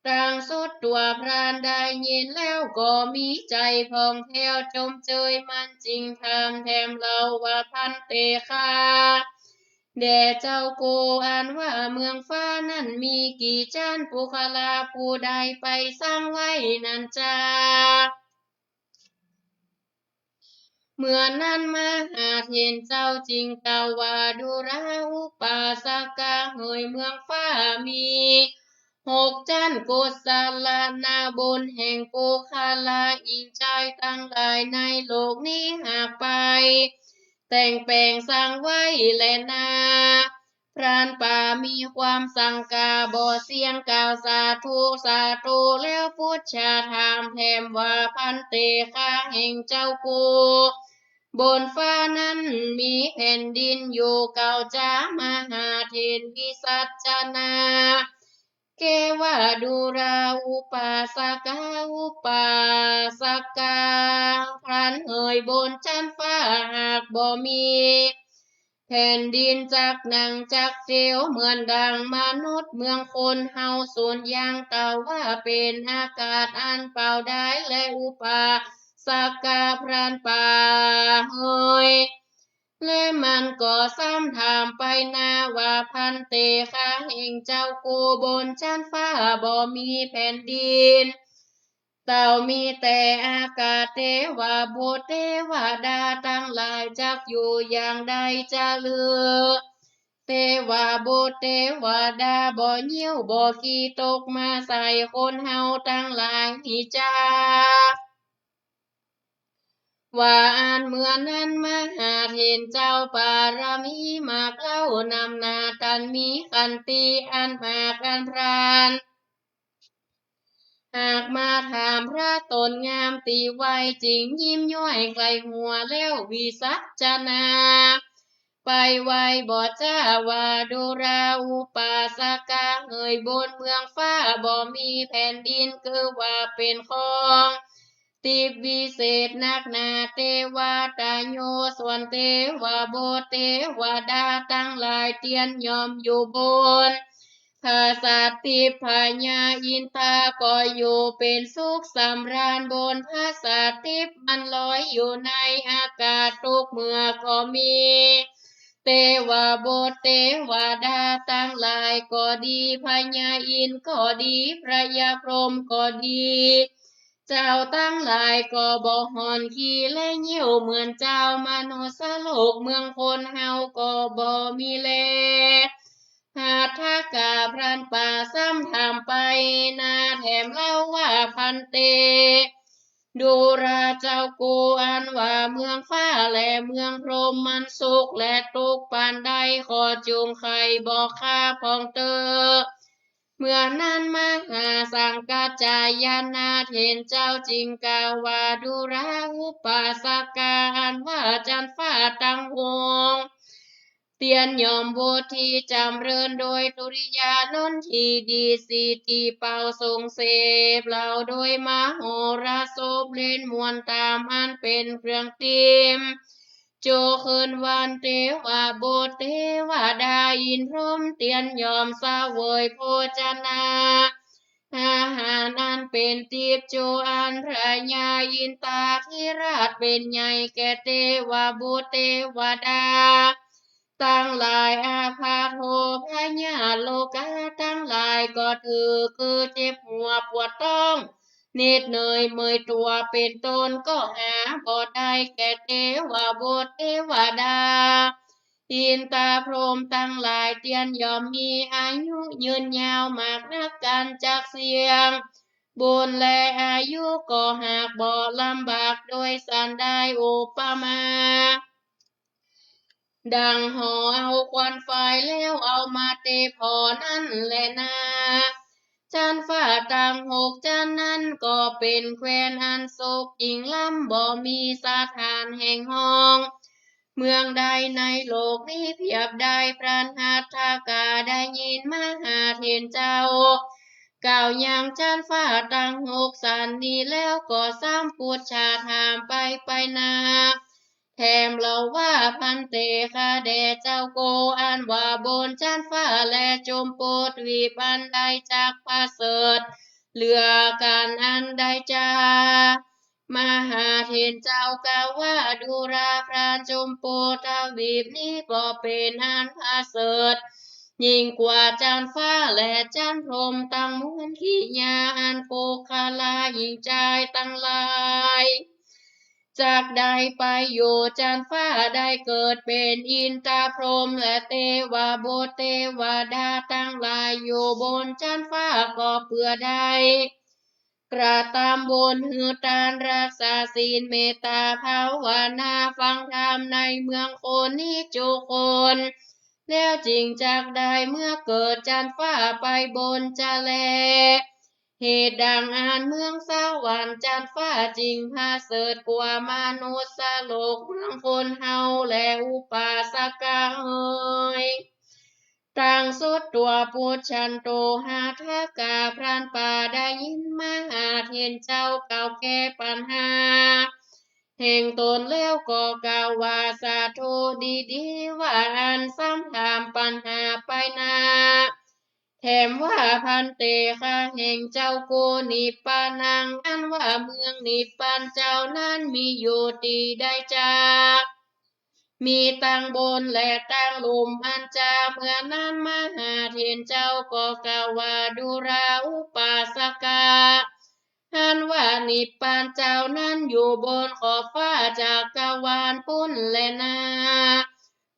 ตางสุดตั๋วพรานได้ยินแล้วก็มีใจ๋ผ่องแผ้วจมเจย มันจึงถามแถมเล่าว่า ภันเต ข้าแด่เจ้ากู อันว่าเมืองฟ้านั้นมีกี่จั๊น ปุคคละผู้ใดไปสร้างไว้นั้นจา เมื่อนั้นมหาเถรเจ้าจึงกล่าวว่า ดูราอุปาสกา เหยเมืองฟ้ามีหกจั๊น กุศลนาบุญแห่งปุคคละหญิงจายตังหลายในโลกนี้หากไปแต่งแป๋งสร้างไว้แลนา พรานป่ามีความสังกาบ่เสี้ยงกล่าวสาธุ สาธุ แล้วปุจฉาถามแถมว่า ภันเต ข้าแห่งเจ้ากู บนฟ้านั้นมีแผ่นดินอยู่เก้าจา มหาเถรวิสัชนา แก้ว่า ดูราอุปาสกา อุปาสกา พรานเหยบนจั๊นฟ้าหากบ่มี แผ่นดินจักหนังจักเตียว เหมือนดังมนุษย์เมืองคนเฮาสูญยางเต้าว่าเป๋นอากาศอันเปล่าดายแล อุปาสกาพรานป่าเหย และมันก็ซ้ำถามไปนาว่า ภันเต ข้าแห่งเจ้ากู บนจั๊นฟ้าบ่มีแผ่นดิน เต้ามีแต่อากาศ เตวบุตรเตวดาตังหลายจักอยู่อย่างใดจะลือ เตวบุตรเตวดาบ่เยียะบ่ขี้ตกมาใส่คนเฮาตังหลายนี้จา ว่าอั้นเมื่อนั้นมหาเถรเจ้าปารมีมากเล่านำหน้า ตันมีขันติอันมากอันพราน หากมาถามพระต๋นงามตี้ไหว้ จึงยิ้มย้อยใคร่หัวแล้ววิสัชนา ไปไหว้บ่จ้าว่า ดูราอุปาสกาเหย บนเมืองฟ้าบ่มีแผ่นดิน คือว่าเป๋นของ ทิพย์วิเศษนักหนา เตวตาโย ส่วนเตวบุตรเตวดาตังหลายเตียนย่อมอยู่บน ผาสัตว์ทิพย์ พญาอินทาก็อยู่เป๋นสุขสำราญบนผาสัตว์ทิพย์ มันลอยอยู่ในอากาศ ทุกเมื่อก็มี เตวบุตรเตวดาตังหลายก็ดี พญาอินทร์ก็ดี พญาพรหมก็ดี เจ้าตังหลายก็บ่ฮ้อนขี้และเยียะเหมือนเจ้า มนุษย์โลกเมืองคนเฮาก็บ่มีแล หัตถกาพรานป่าซ้ำถามไปนาแถมเล่าว่า ภันเต ดูราเจ้ากู อันว่าเมืองฟ้าและเมืองพรหมมันสุขและทุกข์ปานใด ขอจงใค่บอกข้าพ่องเต๊อะ เมื่อนั้นมหาสังกัจจายนะเถรเจ้าจึงกล่าวว่า ดูราอุปาสกา อันว่าจั๊นฟ้าตังหง เตียนย่อมบุตรตี้จ๋ำเริญโดยทุริยานนท์ตี้ดี สิทธิเป่าส่งเสพเหล่าโดยมโหรสพ เล่นม่วนต๋ามอันเป๋นเครื่องติม โจคืนวันเตวบุตรเตวดาอินทร์พรหม เตียนย่อมเสวยโภชนา อาหารอันเป๋นทิพย์ จุอันพระญาอินทาธิราชเป๋นใหญ่แก่เตวบุตรเตวดาตังหลาย อาพาธโท พญาโลกาตังหลายก็ถือคือเจ็บหัวปวดต๊อง เหน็ดเหนื่อยเมื่อยตั๋วเป๋นต้น ก็หาบ่ได้แก่เตวบุตรเตวดา อินทาพรหมตังหลาย เตียนย่อมมีอายุยืนยาวมากนัก กันจักเสี่ยง บุญและอายุก็หากบ่ลำบาก โดยสันใด อุปมา ดังหอเอาควันไฟแล้วเอามาเตผ่อนั้นแลนา จั๊นฟ้าตังหกจั๊นนั้นก็เป๋นแคว่นอันสุขยิ่งล้ำ บ่มีสถานแห่งห้องเมืองใดในโลกนี้เปียบได้ พรานหัตถกาได้ยินมหาเถรเจ้า กล่าวยังจั๊นฟ้าตังหกสันนี้แล้ว ก็สามปุจฉาถามไปไปนา แถมเล่าว่า ภันเต ข้าแด่เจ้าโก อันว่าบนจั๊นฟ้าและจุมปูทวีปอันใดจักประเสริฐเหลือกั๋นอันใดจา มหาเถรเจ้ากล่าวว่า ดูรา พรานจุมปูทวีปนี้บ่เป๋นอันประเสริฐยิ่งกว่าจั๊นฟ้าและจั๊นพรหมตังมวล ขีญาอันปุคคละหญิงจายตังหลายจักได้ไปอยู่จั๊นฟ้า ได้เกิดเป๋นอินทาพรหมและเตวบุตรเตวดาตังหลายอยู่บนจั๊นฟ้า ก็เปื้อได้ กระตำบุญหื้อตาน รักษาศีล เมตตาภาวนา ฟังธรรมในเมืองคนนี้จุคน แล้วจึงจักได้เมื่อเกิดจั๊นฟ้าไปบนจะแล เหตุดังอั้นเมืองสวรรค์จั๊นฟ้าจึงประเสริฐกว่ามนุษย์โลก เมืองคนเฮาแลอุปาสกะเอ๋ย ตังสุดตั๋วปุจฉันโต หัตถกาพรานป่าได้ยินมหาเถรเจ้ากล่าวแก้ปัญหาแห่งตนแล้วก็กล่าวว่า สาธุ ดีๆ ว่าอั้น สามถามปัญหาไปนา แถมว่า ภันเต ข้าแห่งเจ้าโก นิพพานัง อันว่าเมืองนิพพานเจ้านั้นมีอยู่ตี้ใดจา มีตังบนและตังลุ่มอันจา เมื่อนั้นมหาเถรเจ้าก็กล่าวว่า ดูรา อุปาสกะ อันว่านิพพานเจ้านั้นอยู่บนขอบฟ้าจักรวาลปู้นแลนา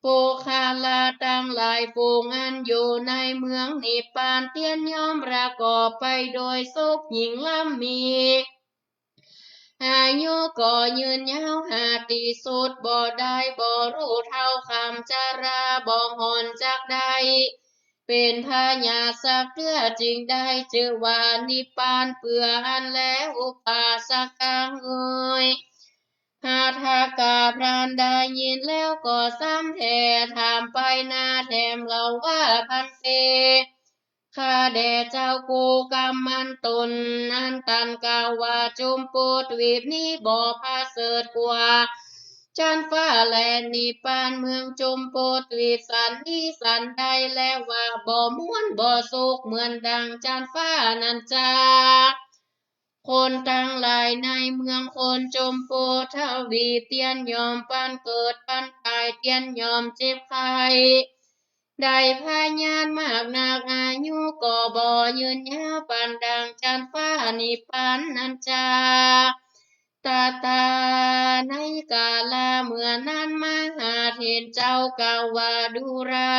ปุคคละตังหลายฝูงอันอยู่ในเมืองนิพพานเตียนย่อมประกอบไปโดยสุขยิ่งล้ำมี อายุก็ยืนยาวหาตี้สุดบ่ได้ บ่ฮู้เฒ่าคำจรา บ่ห่อนจักได้เป๋นพญาสักเตื้อ จึงได้จื้อว่านิพพานเปื้ออั้นแล อุปาสกะเอ๋ย หัตถกาพรานได้ยินแล้วก็สามแผ่ถามไปนา แถมเล่าว่า ภันเต ข้าแด่เจ้าโก กำมันตนอันตันกล่าวว่า จุมปูทวีปนี้บ่ประเสริฐกว่าจั๊นฟ้าและนิพพาน เมืองจุมปูทวีปสันนี้สันใด และว่าบ่ม่วนบ่สุขเหมือนดังจั๊นฟ้านั้นจา คนตังหลายในเมืองคนจุมปูทวีปเตียนย่อมปันเกิดปันต๋าย เตียนย่อมเจ็บไข้ ได้พยาธิมากนัก อายุก็บ่ยืนยาวปานดังจั๊นฟ้านิพพานนั้นจา ตะตา ในกาละเมื่อนั้นมหาเถรเจ้ากล่าวว่า ดูรา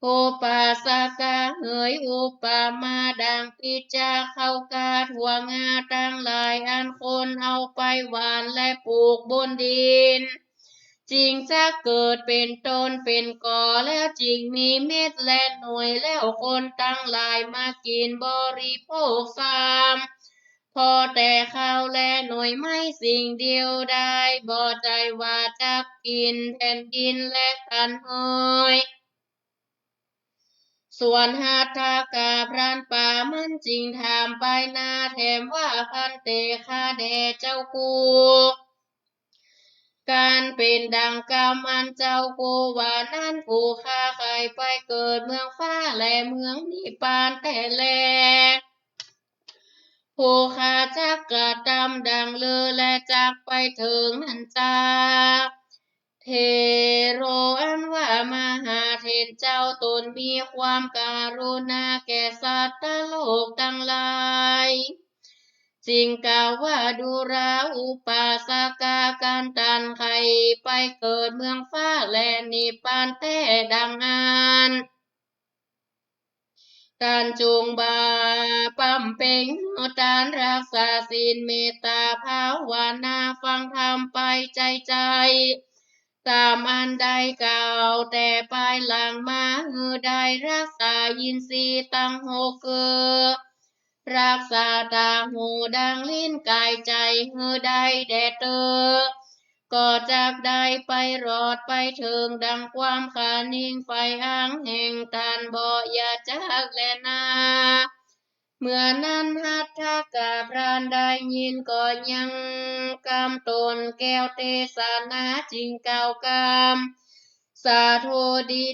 อุปาสกะเหย อุปมาดังปิจจาข้าวกล้าถั่วงาตังหลาย อันคนเอาไปหว่านและปลูกบนดิน จึงจักเกิดเป๋นต้นเป๋นกอ แล้วจึงมีเม็ดและหน่วย แล้วคนตังหลายมากิ๋นบริโภคซ้ำ พอแต่ข้าวและหน่วยไม้สิ่งเดียวดาย บ่ใจ้ว่าจักกิ๋นแผ่นดินและตันเหย ส่วนหัตถกาพรานป่ามันจึงถามไปนาแถมว่า ภันเต ข้าแด่เจ้ากู ก๋านเป๋นดังกำอันเจ้ากูว่านั้น ผู้ข้าใค่ไปเกิดเมืองฟ้าและเมืองนิพพานแต๊แล ผู้ข้าจักกระตำดั่งลือ และจักไปเถิงนั้นจัก เถโร อันว่ามหาเถรเจ้า ต๋นมีความกรุณาแก่สัตว์โลกตังหลาย จึงกล่าวว่า ดูรา อุปาสกะ กันต้านใค่ไปเกิดเมืองฟ้าและนิพพานแต๊ดังอั้น ต้านจงบำเพ็งตาน รักษาศีล เมตตาภาวนา ฟังธรรมไปใจ๋ใจ๋ ต๋ามอันได้กล่าวแต่ปายหลังมา หื้อได้รักษาอินทรีย์ตังหกคือ รักษาต๋าหูดังลิ้นก๋ายใจ๋ หื้อได้แด่เต๊อ ก็จักได้ไปรอดไปเถิงดังความคะนิงใฝ่อั้งแห่งต้านบ่อย่าจักแลนา เมื่อนั้นหัตถกะพรานได้ยินก็ยังกำต๋นแก้วเตสนา จึงกล่าวกำสาโท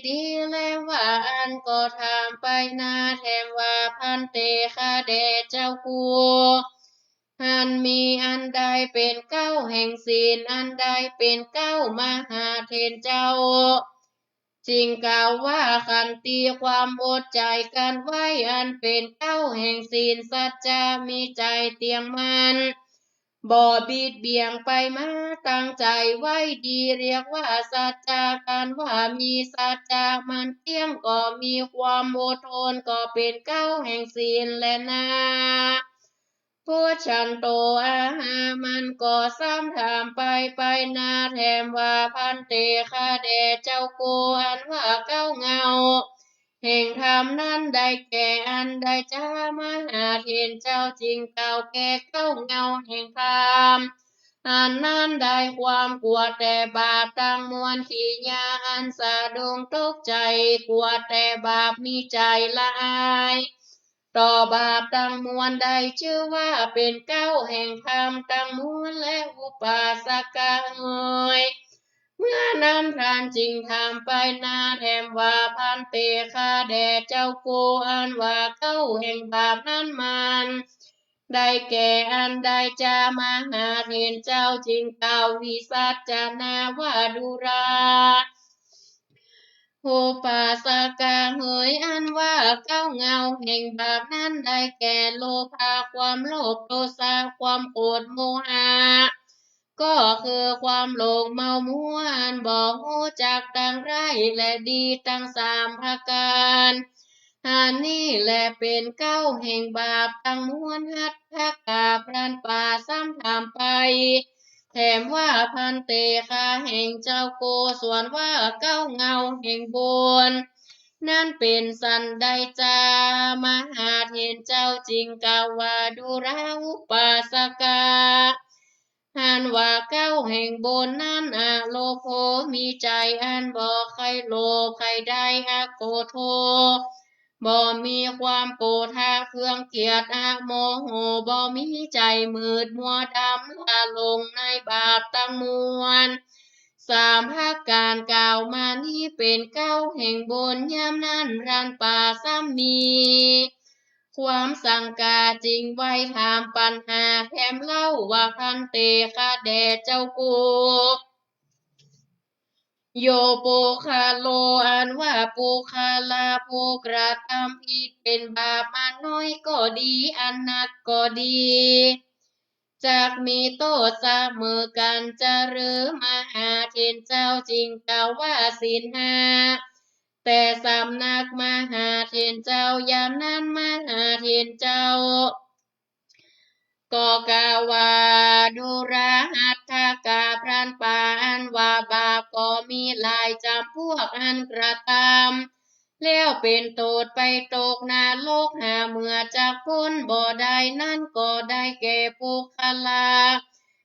ดีๆ แลว่า อั้นก็ถามไปนาแถมว่า ภันเต ข้าแด่เจ้ากู อันมีอันใดเป๋นเก๊าแห่งศีล อันใดเป๋นเก๊ามหาเถรเจ้า จึงกล่าวว่า ขันติ ความอดใจ๋กั้นไว้ อันเป๋นเก๊าแห่งศีล สัจจะ มีใจ๋เตี้ยงมั่น บ่บิดเบี่ยงไปมา ตั้งใจ๋ไว้ดี เรียกว่าสัจจะ กันว่ามีสัจจะมั่นเตี้ยง ก็มีความอดทน ก็เป๋นเก๊าแห่งศีลแลนา ปุจฉันโต อาหา มันก็สำถามไป ไปนาแถมว่า ภันเต ข้าแด่เจ้ากู อันว่าเก๊าเงาแห่งธรรมนั้นได้แก่อันใดจา มหาเถรเจ้าจึงกล่าวแก่เก๊าเงาแห่งธรรมอันนั้นได้ ความกั๋วแต่บาปตังมวล ขีญาอันสะดุ้งตกใจ๋ กั๋วแต่บาป มีใจ๋ละอาย ต่อบาปตังมวล ได้จื้อว่าเป๋นเก๊าแห่งธรรมตังมวล และอุปาสกะเหย เมื่อนั้นพรานจึงถามไปนาแถมว่า ภันเต ข้าแด่เจ้ากู อันว่าเก๊าแห่งบาปนั้นมันได้แก่อันใดจา มหาเถรเจ้าจึงกล่าววิสัชนาว่า ดูรา อุปาสกะเหย อันว่าเก๊าเงาแห่งบาปนั้นได้แก่ โลภะ ความโลภ โทสะ ความโกรธ โมหะ ก็คือความหลงเมามัว อันบ่ฮู้จักตังร้ายและดีตังสามประก๋าน อันนี้แหละเป๋นเก๊าแห่งบาปตังมวล หัตถกะพรานป่าสำถามไปแถมว่า ภันเต ข้าแห่งเจ้ากู ส่วนว่าเก๊าเงาแห่งบุญนั้นเป๋นสันใดจา มหาเถรเจ้าจึงกล่าวว่า ดูรา อุปาสกะ อันว่าเก๊าแห่งบุญนั้น อโลโภ มีใจ๋อันบ่ใค่โลภใค่ได้ อโกฏโฑ บ่มีความโกฏฐะเครื่องเกียจ อโมโห บ่มีใจ๋มืดมัวดำละหลงในบาปตังมวล สามประก๋านกล่าวมานี้เป๋นเก๊าแห่งบุญ ยามนั้นพรานป่าซ้ำมีความสังกาจึงไหว้ถามปัญหาแถมเล่าว่า ภันเต ข้าแด่เจ้ากู โย ปุคคโล อันว่าปุคคละผู้กระตำผิดเป๋นบาปอันน้อยก็ดี อันนักก็ดี จักมีโต้ษเสมอกั๋นจาหรือ มหาเถรเจ้าจึงกล่าวว่า ศีลห้าแต่สำนัก มหาเถรเจ้า ยามนั้นมหาเถรเจ้าก็กล่าวว่า ดูรา หัตถกะพรานป่า อันว่าบาปก็มีหลายจ๋ำพวก อันกระตำแล้วเป๋นโต้ษไปตกนรก หาเมื่อจักป๊นบ่ได้นั้นก็ได้แก่ปุคคละ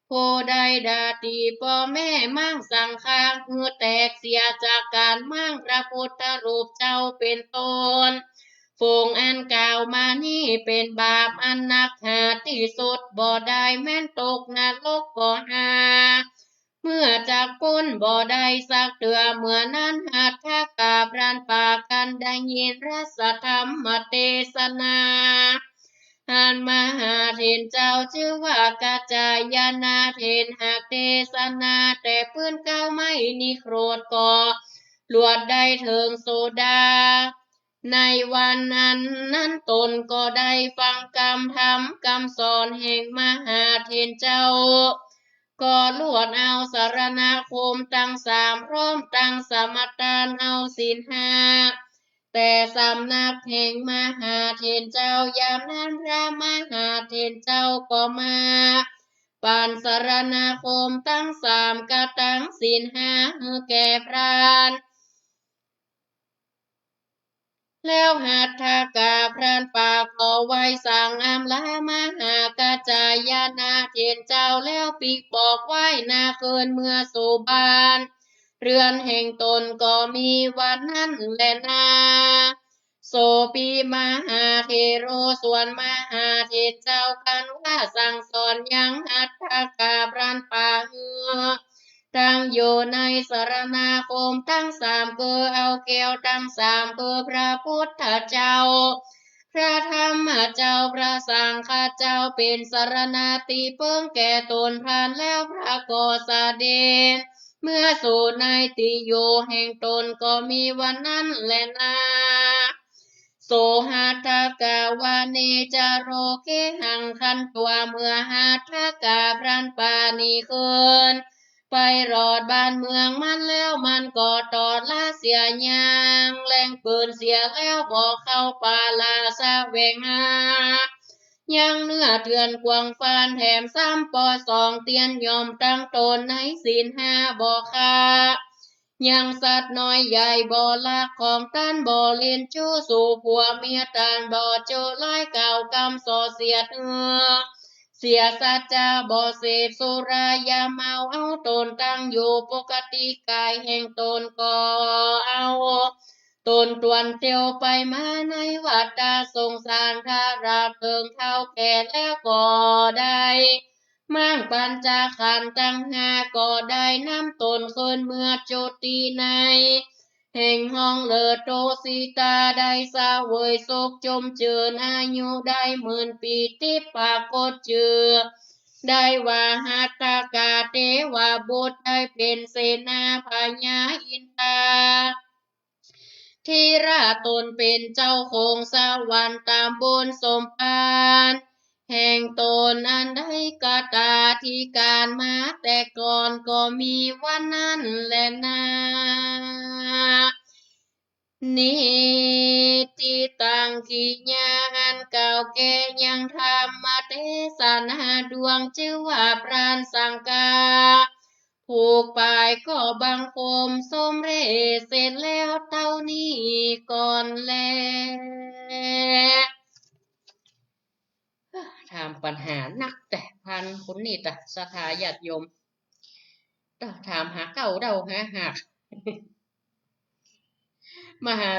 ผู้ใดด่าตี๋ป้อแม่ มั่งสังฆาหื้อแตกเสียจากก๋านมั่งพระพุทธรูปเจ้าเป๋นต้น ฝูงอันกล่าวมานี้เป๋นบาปอันนักหาตี้สุด บ่ได้แม้นตกนรกก็หาเมื่อจักป๊นบ่ได้สักเตื้อ เมื่อนั้นหัตถกะพรานป่ากันได้ยินรัสธรรมเตสนา านมหาเถรเจ้าจื้อว่ากัจจายนะเถร หากเตสนาแต่ปื้นเกล้าไม้นิโครธก็ ลวดได้เถิงโสดา ในวันนั้นนั้นตนก็ได้ฟังกำธรรมกำสอนแห่งมหาเถรเจ้า ก็ลวดเอาสรณาคมตังสามพร้อมตังสมาตานเอาศีลห้า แต่สำนักแห่งมหาเถรเจ้า ยามนั้นพระมหาเถรเจ้าก็มา ปั๋นสรณาคมตังสามกะตังศีลห้าหื้อแก่พราน แล้วหัตถกะพรานป่าก็ไหว้สังอำลามหากัจจายนะเถรเจ้า แล้วปิ๊กบอกไหว้นาคืนเมือสู่บ้าน เฮือนแห่งตนก็มีวันนั้นแลนา โส ปิ มหาเถโร ส่วนมหาเถรเจ้าครั้นว่าสั่งสอนยังหัตถกะพรานป่าหื้อ ตั้งอยู่ในสรณาคมตังสาม คือเอาแก้วตังสาม คือพระพุทธเจ้า พระธรรมเจ้า พระสังฆเจ้า เป๋นสรณาติเปิงแก่ตนพราน แล้วพระก็เสด็จเมือสู่ในติอยู่แห่งตนก็มีวันนั้นแลนา โส หัตถกะวะเนจโร เกหัง ครั้นตั๋วเมือหัตถกะพรานป่านี้คืน ไปรอดบ้านเมืองมันแล้ว มันก็ตอดละเสียยังแล่งปืนเสียแล้ว บ่เข้าป่าละแสวงหายังเนื้อเถื่อนกว้างฟาน แถมซ้ำปอดส่องเตียนย่อมตั้งตนในศีลห้า บ่ฆ่ายังสัตว์น้อยใหญ่ บ่ลักของต้าน บ่เล่นชู้สู่ผัวเมียต้าน บ่โจ้ร้ายกล่าวกำส่อเสียดหื้อ เสียสัจจะ บ่เสพสุรายาเมา เอาตนตั้งอยู่ปกติกายแห่งตนก็เอาตนตวนเตียวไปมาในวัฏฏะสงสาร ถ้าหากเถิงคราวแก่แล้วก็ได้ มังปัญจขันธ์ตังห้าก็ได้นำตนคืนเมือจุติใน แห่งห้องเลิศ ตุสิตาได้เสวยสุขจุ่มจื้น อายุได้หมื่นปี๋ ทิพย์ปรากฏจื้อได้ว่าหัตถกะเทวบุตร ได้เป๋นเสนาพญาอินทาธิราช ตนเป๋นเจ้าของสวรรค์ต๋ามบุญสมภารแห่งตนอันได้กตาธิการมาแต่ก่อนก็มีวันนั้นแลนา นิติตัง กิริยาอันเก่าแก่ยังธรรมเตสนาดวงจื้อว่าพรานสังกา ผูกป่ายก็บังคมสมเร็จเสร็จแล้วเต้านี้ก่อนแล ถามปัญหานักแต๊ พรานคนนี้ตะ ศรัทธาญาติโยม ตะ ถามหาเก๊าเด้าหาหาก มหา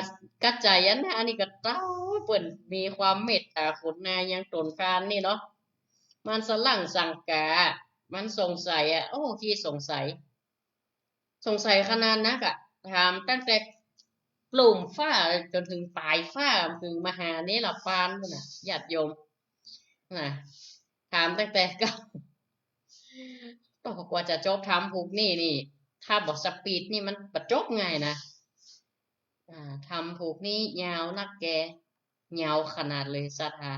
กัจจายนะอันนี้ก็เต้า เปิ้นมีความเมตต๋ากรุณายังต๋นพรานนี่เนาะ มันสะหลั้งสังกา มันสงสัยอะ โอ้ ขี้สงสัย สงสัยขนาดนักอะ ถามตั้งแต่ลุ่มฟ้าจ๋นเถิงป๋ายฟ้า เถิงมหาเนรปานปู้นน่ะ ญาติโยม น่ะ ถามตั้งแต่เก๊า โอ้ กว่าจะจบธรรมผูกนี้นี่ ถ้าบ่สปีดนี่มันบ่จบง่ายนะ อ่า ธรรมผูกนี้ยาวนักแก ยาวขนาดเลยศรัทธา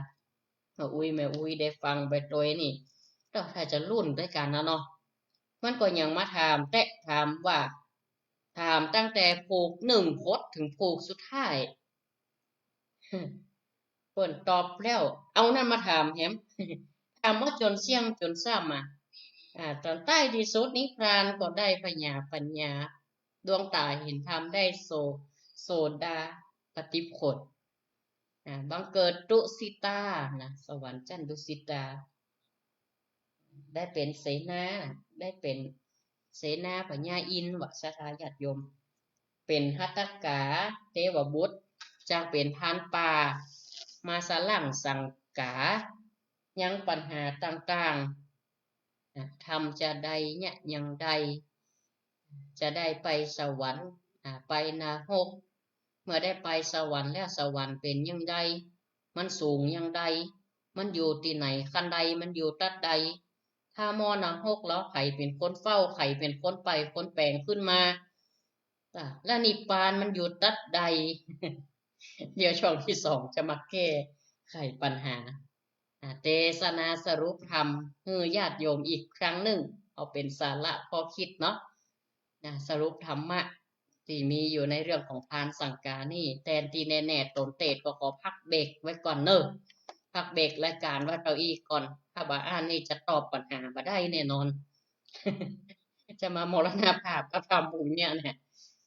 แม่อุ๊ย แม่อุ๊ยได้ฟังไปตวยนี่ ก็ถ้าจะลุ้นด้วยกั๋นนะเนาะ มันก็ยังมาถามแต๊ ถามว่า ถามตั้งแต่ผูกนึ่งหดเถิงผูกสุดท้าย เปิ้นตอบแล้ว เอานั้นมาถามแหม ถามว่าจ๋นเสี้ยงจ๋นซ้ำอะ อ่า ต๋อนใต้ตี้สุดนี้พรานก็ได้ผญาปัญญา ดวงต๋าเห็นธรรมได้โส โสดาปัตติผล อ่า บังเกิดดุสิตานะ สวรรค์จั้นดุสิตา ได้เป๋นเสนา ได้เป๋นเสนาพญาอินทร์ ว่าศรัทธาญาติโยม เป๋นหัตถกะเทวบุตร จางเป๋นพรานป่า มาสะหลั้งสังกา ยังปัญหาต่างๆ อ่ะ ธรรมจะใดเนี่ยยังใด จะได้ไปสวรรค์ อ่ะ ไปนรก เมื่อได้ไปสวรรค์แล้ว สวรรค์เป๋นยังใด มันสูงยังใด มันอยู่ตี้ไหน คันไดมันอยู่ตั๊ดใด ถ้าหม้อนรกแล้วใผเป๋นคนเฝ้า ใผเป๋นคนไปคนแป๋งขึ้นมา อ่ะ แล้วนิพพานมันอยู่ตั๊ดใด เดี๋ยวช่วงตี้สองจะมาแก้ไขปัญหา อ่ะ เตสนาสรุปธรรมหื้อญาติโยมอีกครั้งนึ่ง เอาเป๋นสาระข้อคิดเนาะ นะ สรุปธรรมะตี้มีอยู่ในเรื่องของฌานสังกานี่ แตนตี้แน่ๆ ต๋นเตสก็ขอพักเบรกไว้ก่อนเน่อ พักเบรกรายก๋านไว้เต้าอี้ก่อน ถ้าบ่อั้นนี่จะตอบปัญหาบ่ได้แน่นอน จะมามรณภาพพระธรรมองค์เนี่ยนะ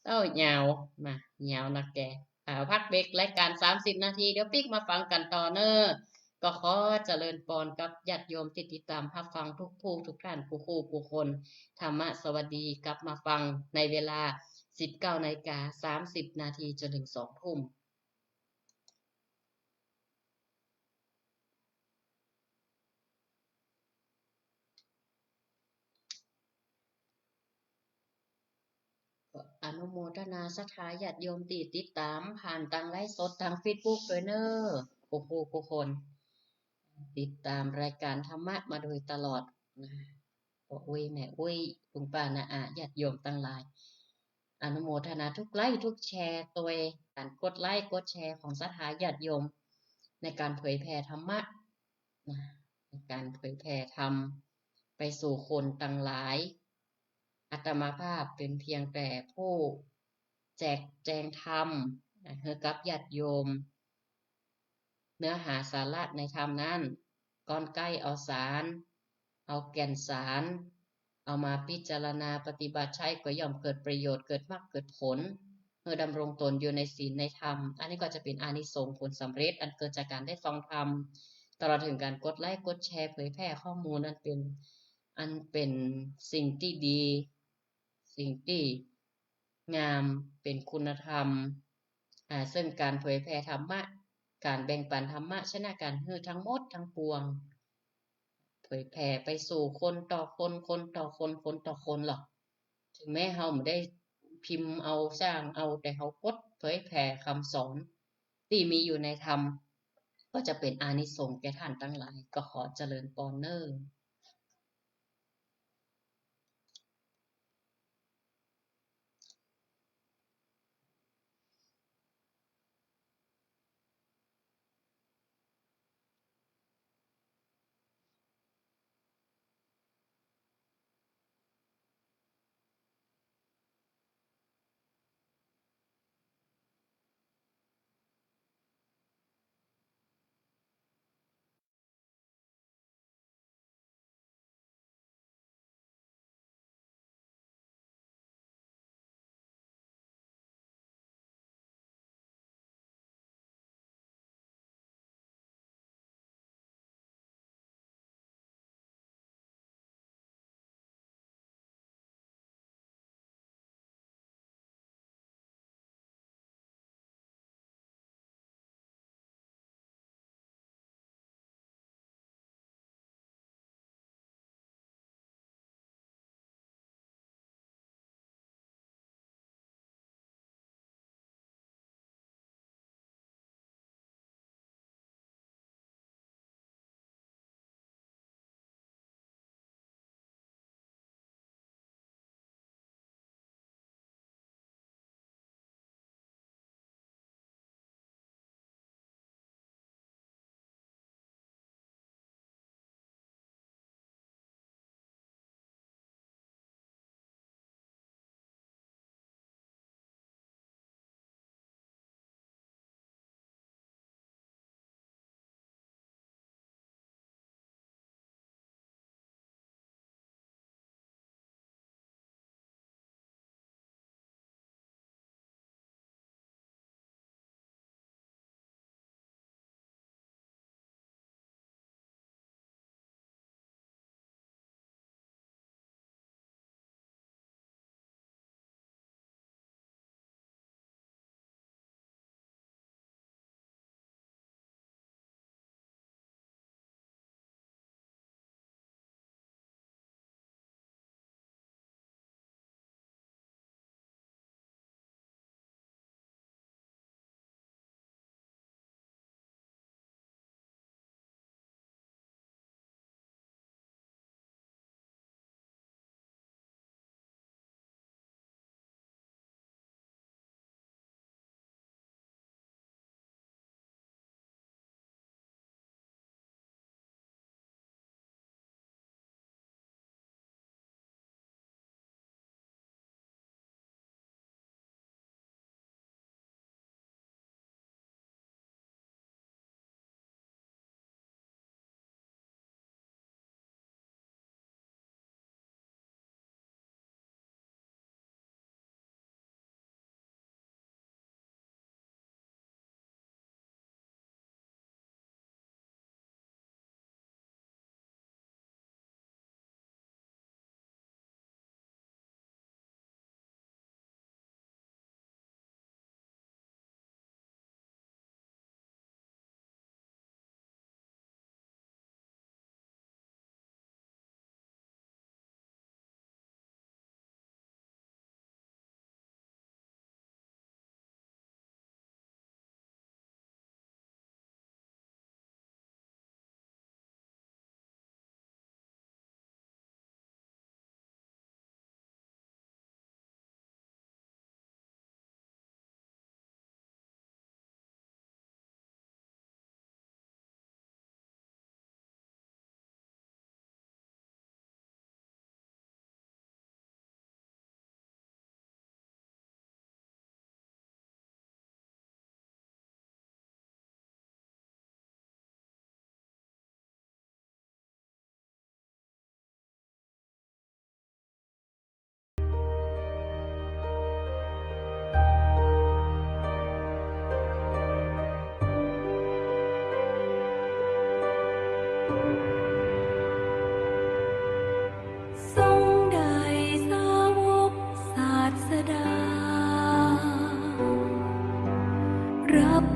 เอ้า ยาว มา ยาวนักแก อ่า พักเบรกรายก๋านสามสิบนาที เดี๋ยวปิ๊กมาฟังกั๋นต่อเน่อ ก็ขอเจริญปอนกับญาติโยมตี้ติดต๋ามฮับฟังกู้ผู้กู้คน ธรรมะสวัสดี กลับมาฟังในเวลาสิบเก้านาฬิกาสามสิบนาทีจ๋นเถิงสองทุ่ม ก็อนุโมทนาศรัทธาญาติโยมตี้ติดต๋ามผ่านตางไลฟ์สดตางเฟซบุ๊กตวยเน่อ กู้ผู้กู้คน ติดต๋ามรายก๋านธรรมะมาโดยตลอดนะ ป้ออุ๊ยแม่อุ๊ย ลุงป้าน้าอาญาติโยมตังหลาย อนุโมทนากู้ไลก์กู้แชร์ตวย ก๋านกดไลก์กดแชร์ของศรัทธาญาติโยม ในก๋านเผยแผ่ธรรมะนะ ในก๋านเผยแผ่ธรรมไปสู่คนตังหลาย อาตมาภาพเป๋นเพียงแต่ผู้แจกแจงธรรมนะ หื้อกับญาติโยม เนื้อหาสาระในธรรมนั้น ก้อนใก๊เอาสาร เอาแก่นสาร เอามาพิจารณาปฏิบัติใจ๊ก็ย่อมเกิดประโยชน์ เกิดมรรคเกิดผล เมื่อดำรงตนอยู่ในศีลในธรรม อันนี้ก็จะเป๋นอานิสงส์ผลสำเร็จ อันเกิดจากก๋านได้ฟังธรรม ตลอดเถิงก๋านกดไลก์กดแชร์เผยแผ่ข้อมูล อันเป๋น อันเป๋นสิ่งตี้ดี สิ่งตี้งาม เป๋นคุณธรรม อ่า ซึ่งก๋านเผยแผ่ธรรมะ ก๋านแบ่งปันธรรมะ ชนะก๋านหื้อทั้งหมดทั้งปวง เผยแผ่ไปสู่คนต่อคน คนต่อคน คนต่อคนหรอก เถิงแม้เฮาบ่ได้พิมพ์เอา สร้างเอา แต่เฮากดเผยแผ่กำสอนตี้มีอยู่ในธรรม ก็จะเป๋นอานิสงส์แก่ต้านตังหลาย ก็ขอเจริญปอนเน่อ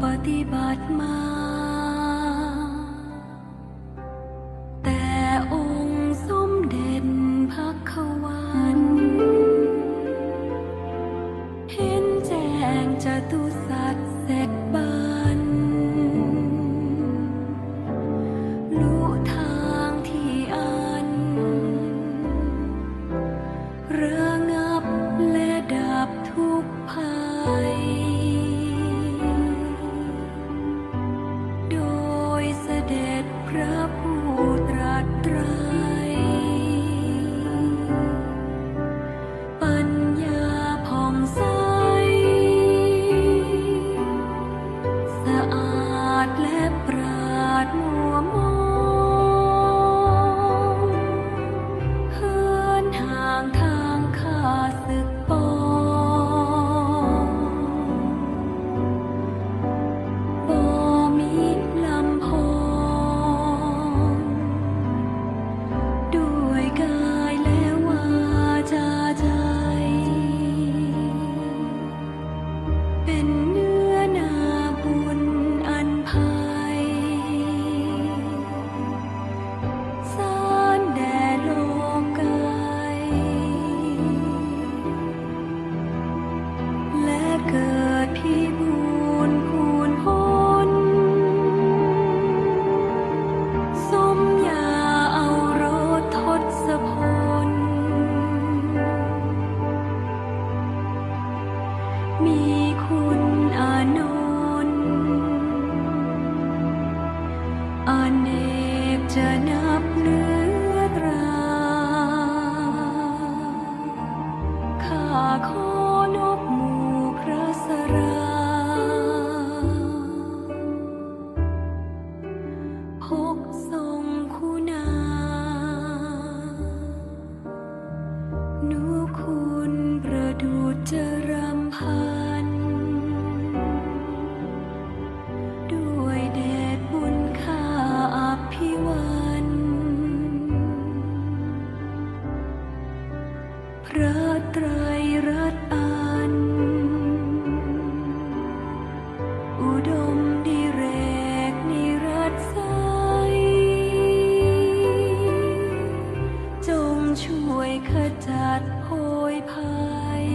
ปฏิบัติมา แต่องค์สมเด็จพระควัน เห็นแจ้งจตุสัจเสร็จบรร รู้ทางที่อัน ระงับและดับทุกข์ภัย โดยเสด็จพระผู้ตรัสไตร ปัญญาผ่องใส สะอาดและปราศมัวมอง เหินห่างทางข้าศึกปอง บ่มีลำพอง ด้วยกายและวาจาใจ เป็นเนื้อนาบุญอันไพ สานแด่โลกไกล และเกิดพิบูลย์พูนพ้น สมญาเอารสทศพล มีคุณอานนท์ อเนกจะนับเนื้อตรา ข้าขอนบหมู่พระสรา พกทรงคุณา นุคุณประดุจจรำพัน ด้วยเดชบุญข้าอภิวันพระไตรรัตน์อัน อุดมดิเรกนิรัตใส จงช่วยขจัดโพยภัย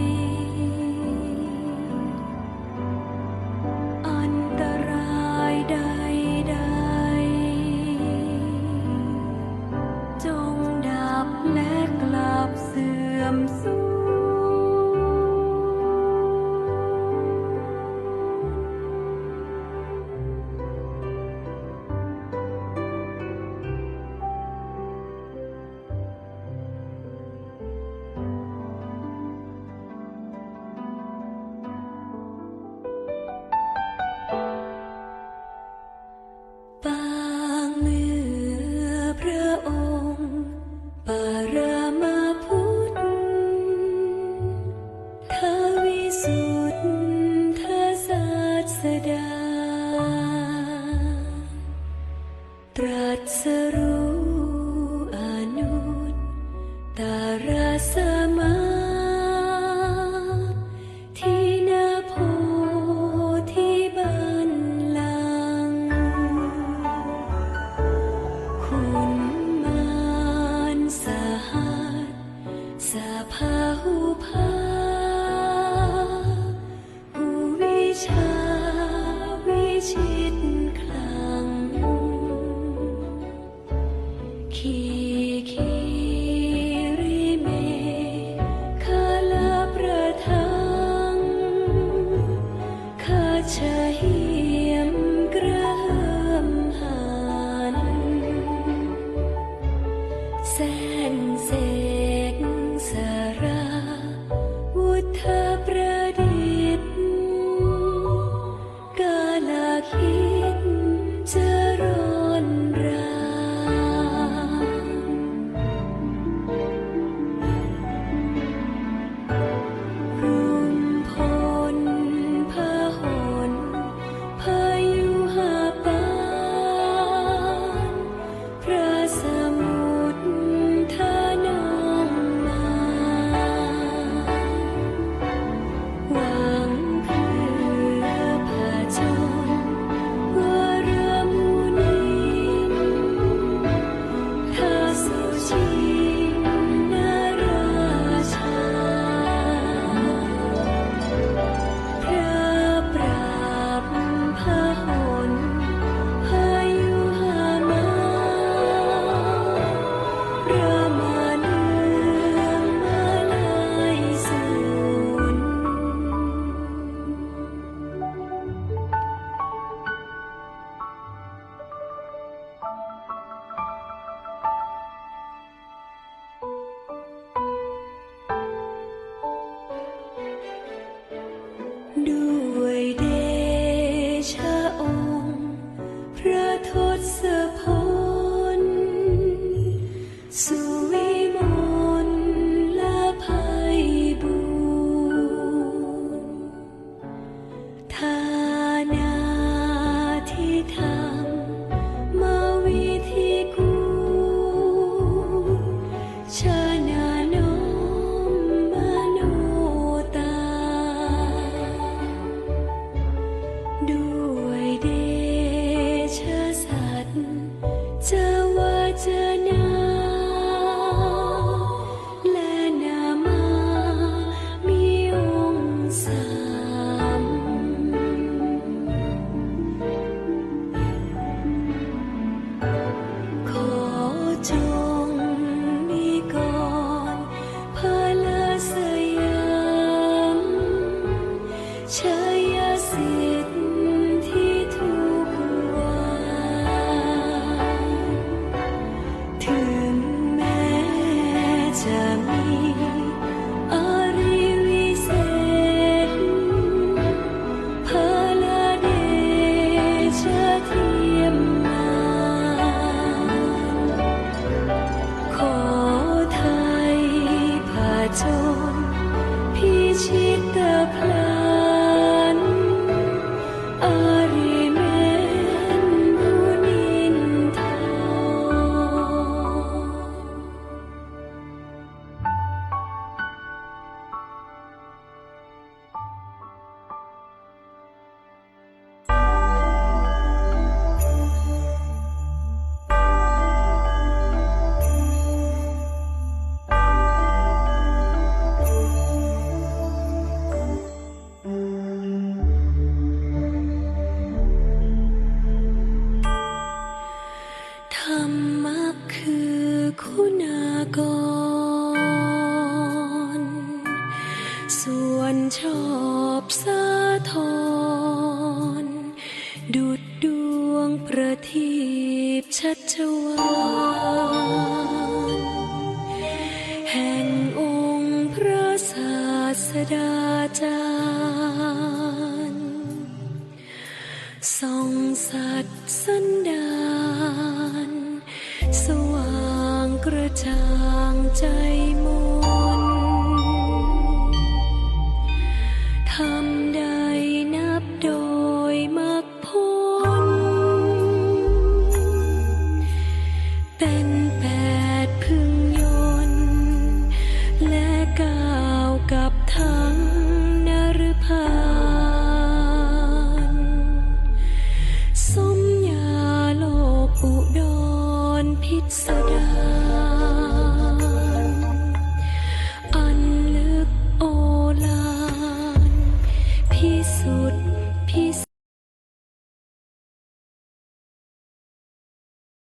พลัน อริเมนมุนินทา ธรรมะคือคุณากร ส่วนชอบสาธร ดุจดวงประทีปชัชวาล แห่งองค์พระศาสดาจารย์ ส่องสัตว์สันดาน สว่างกระจ่างใจมน ธรรมใดนับโดยมรรคผล เป็น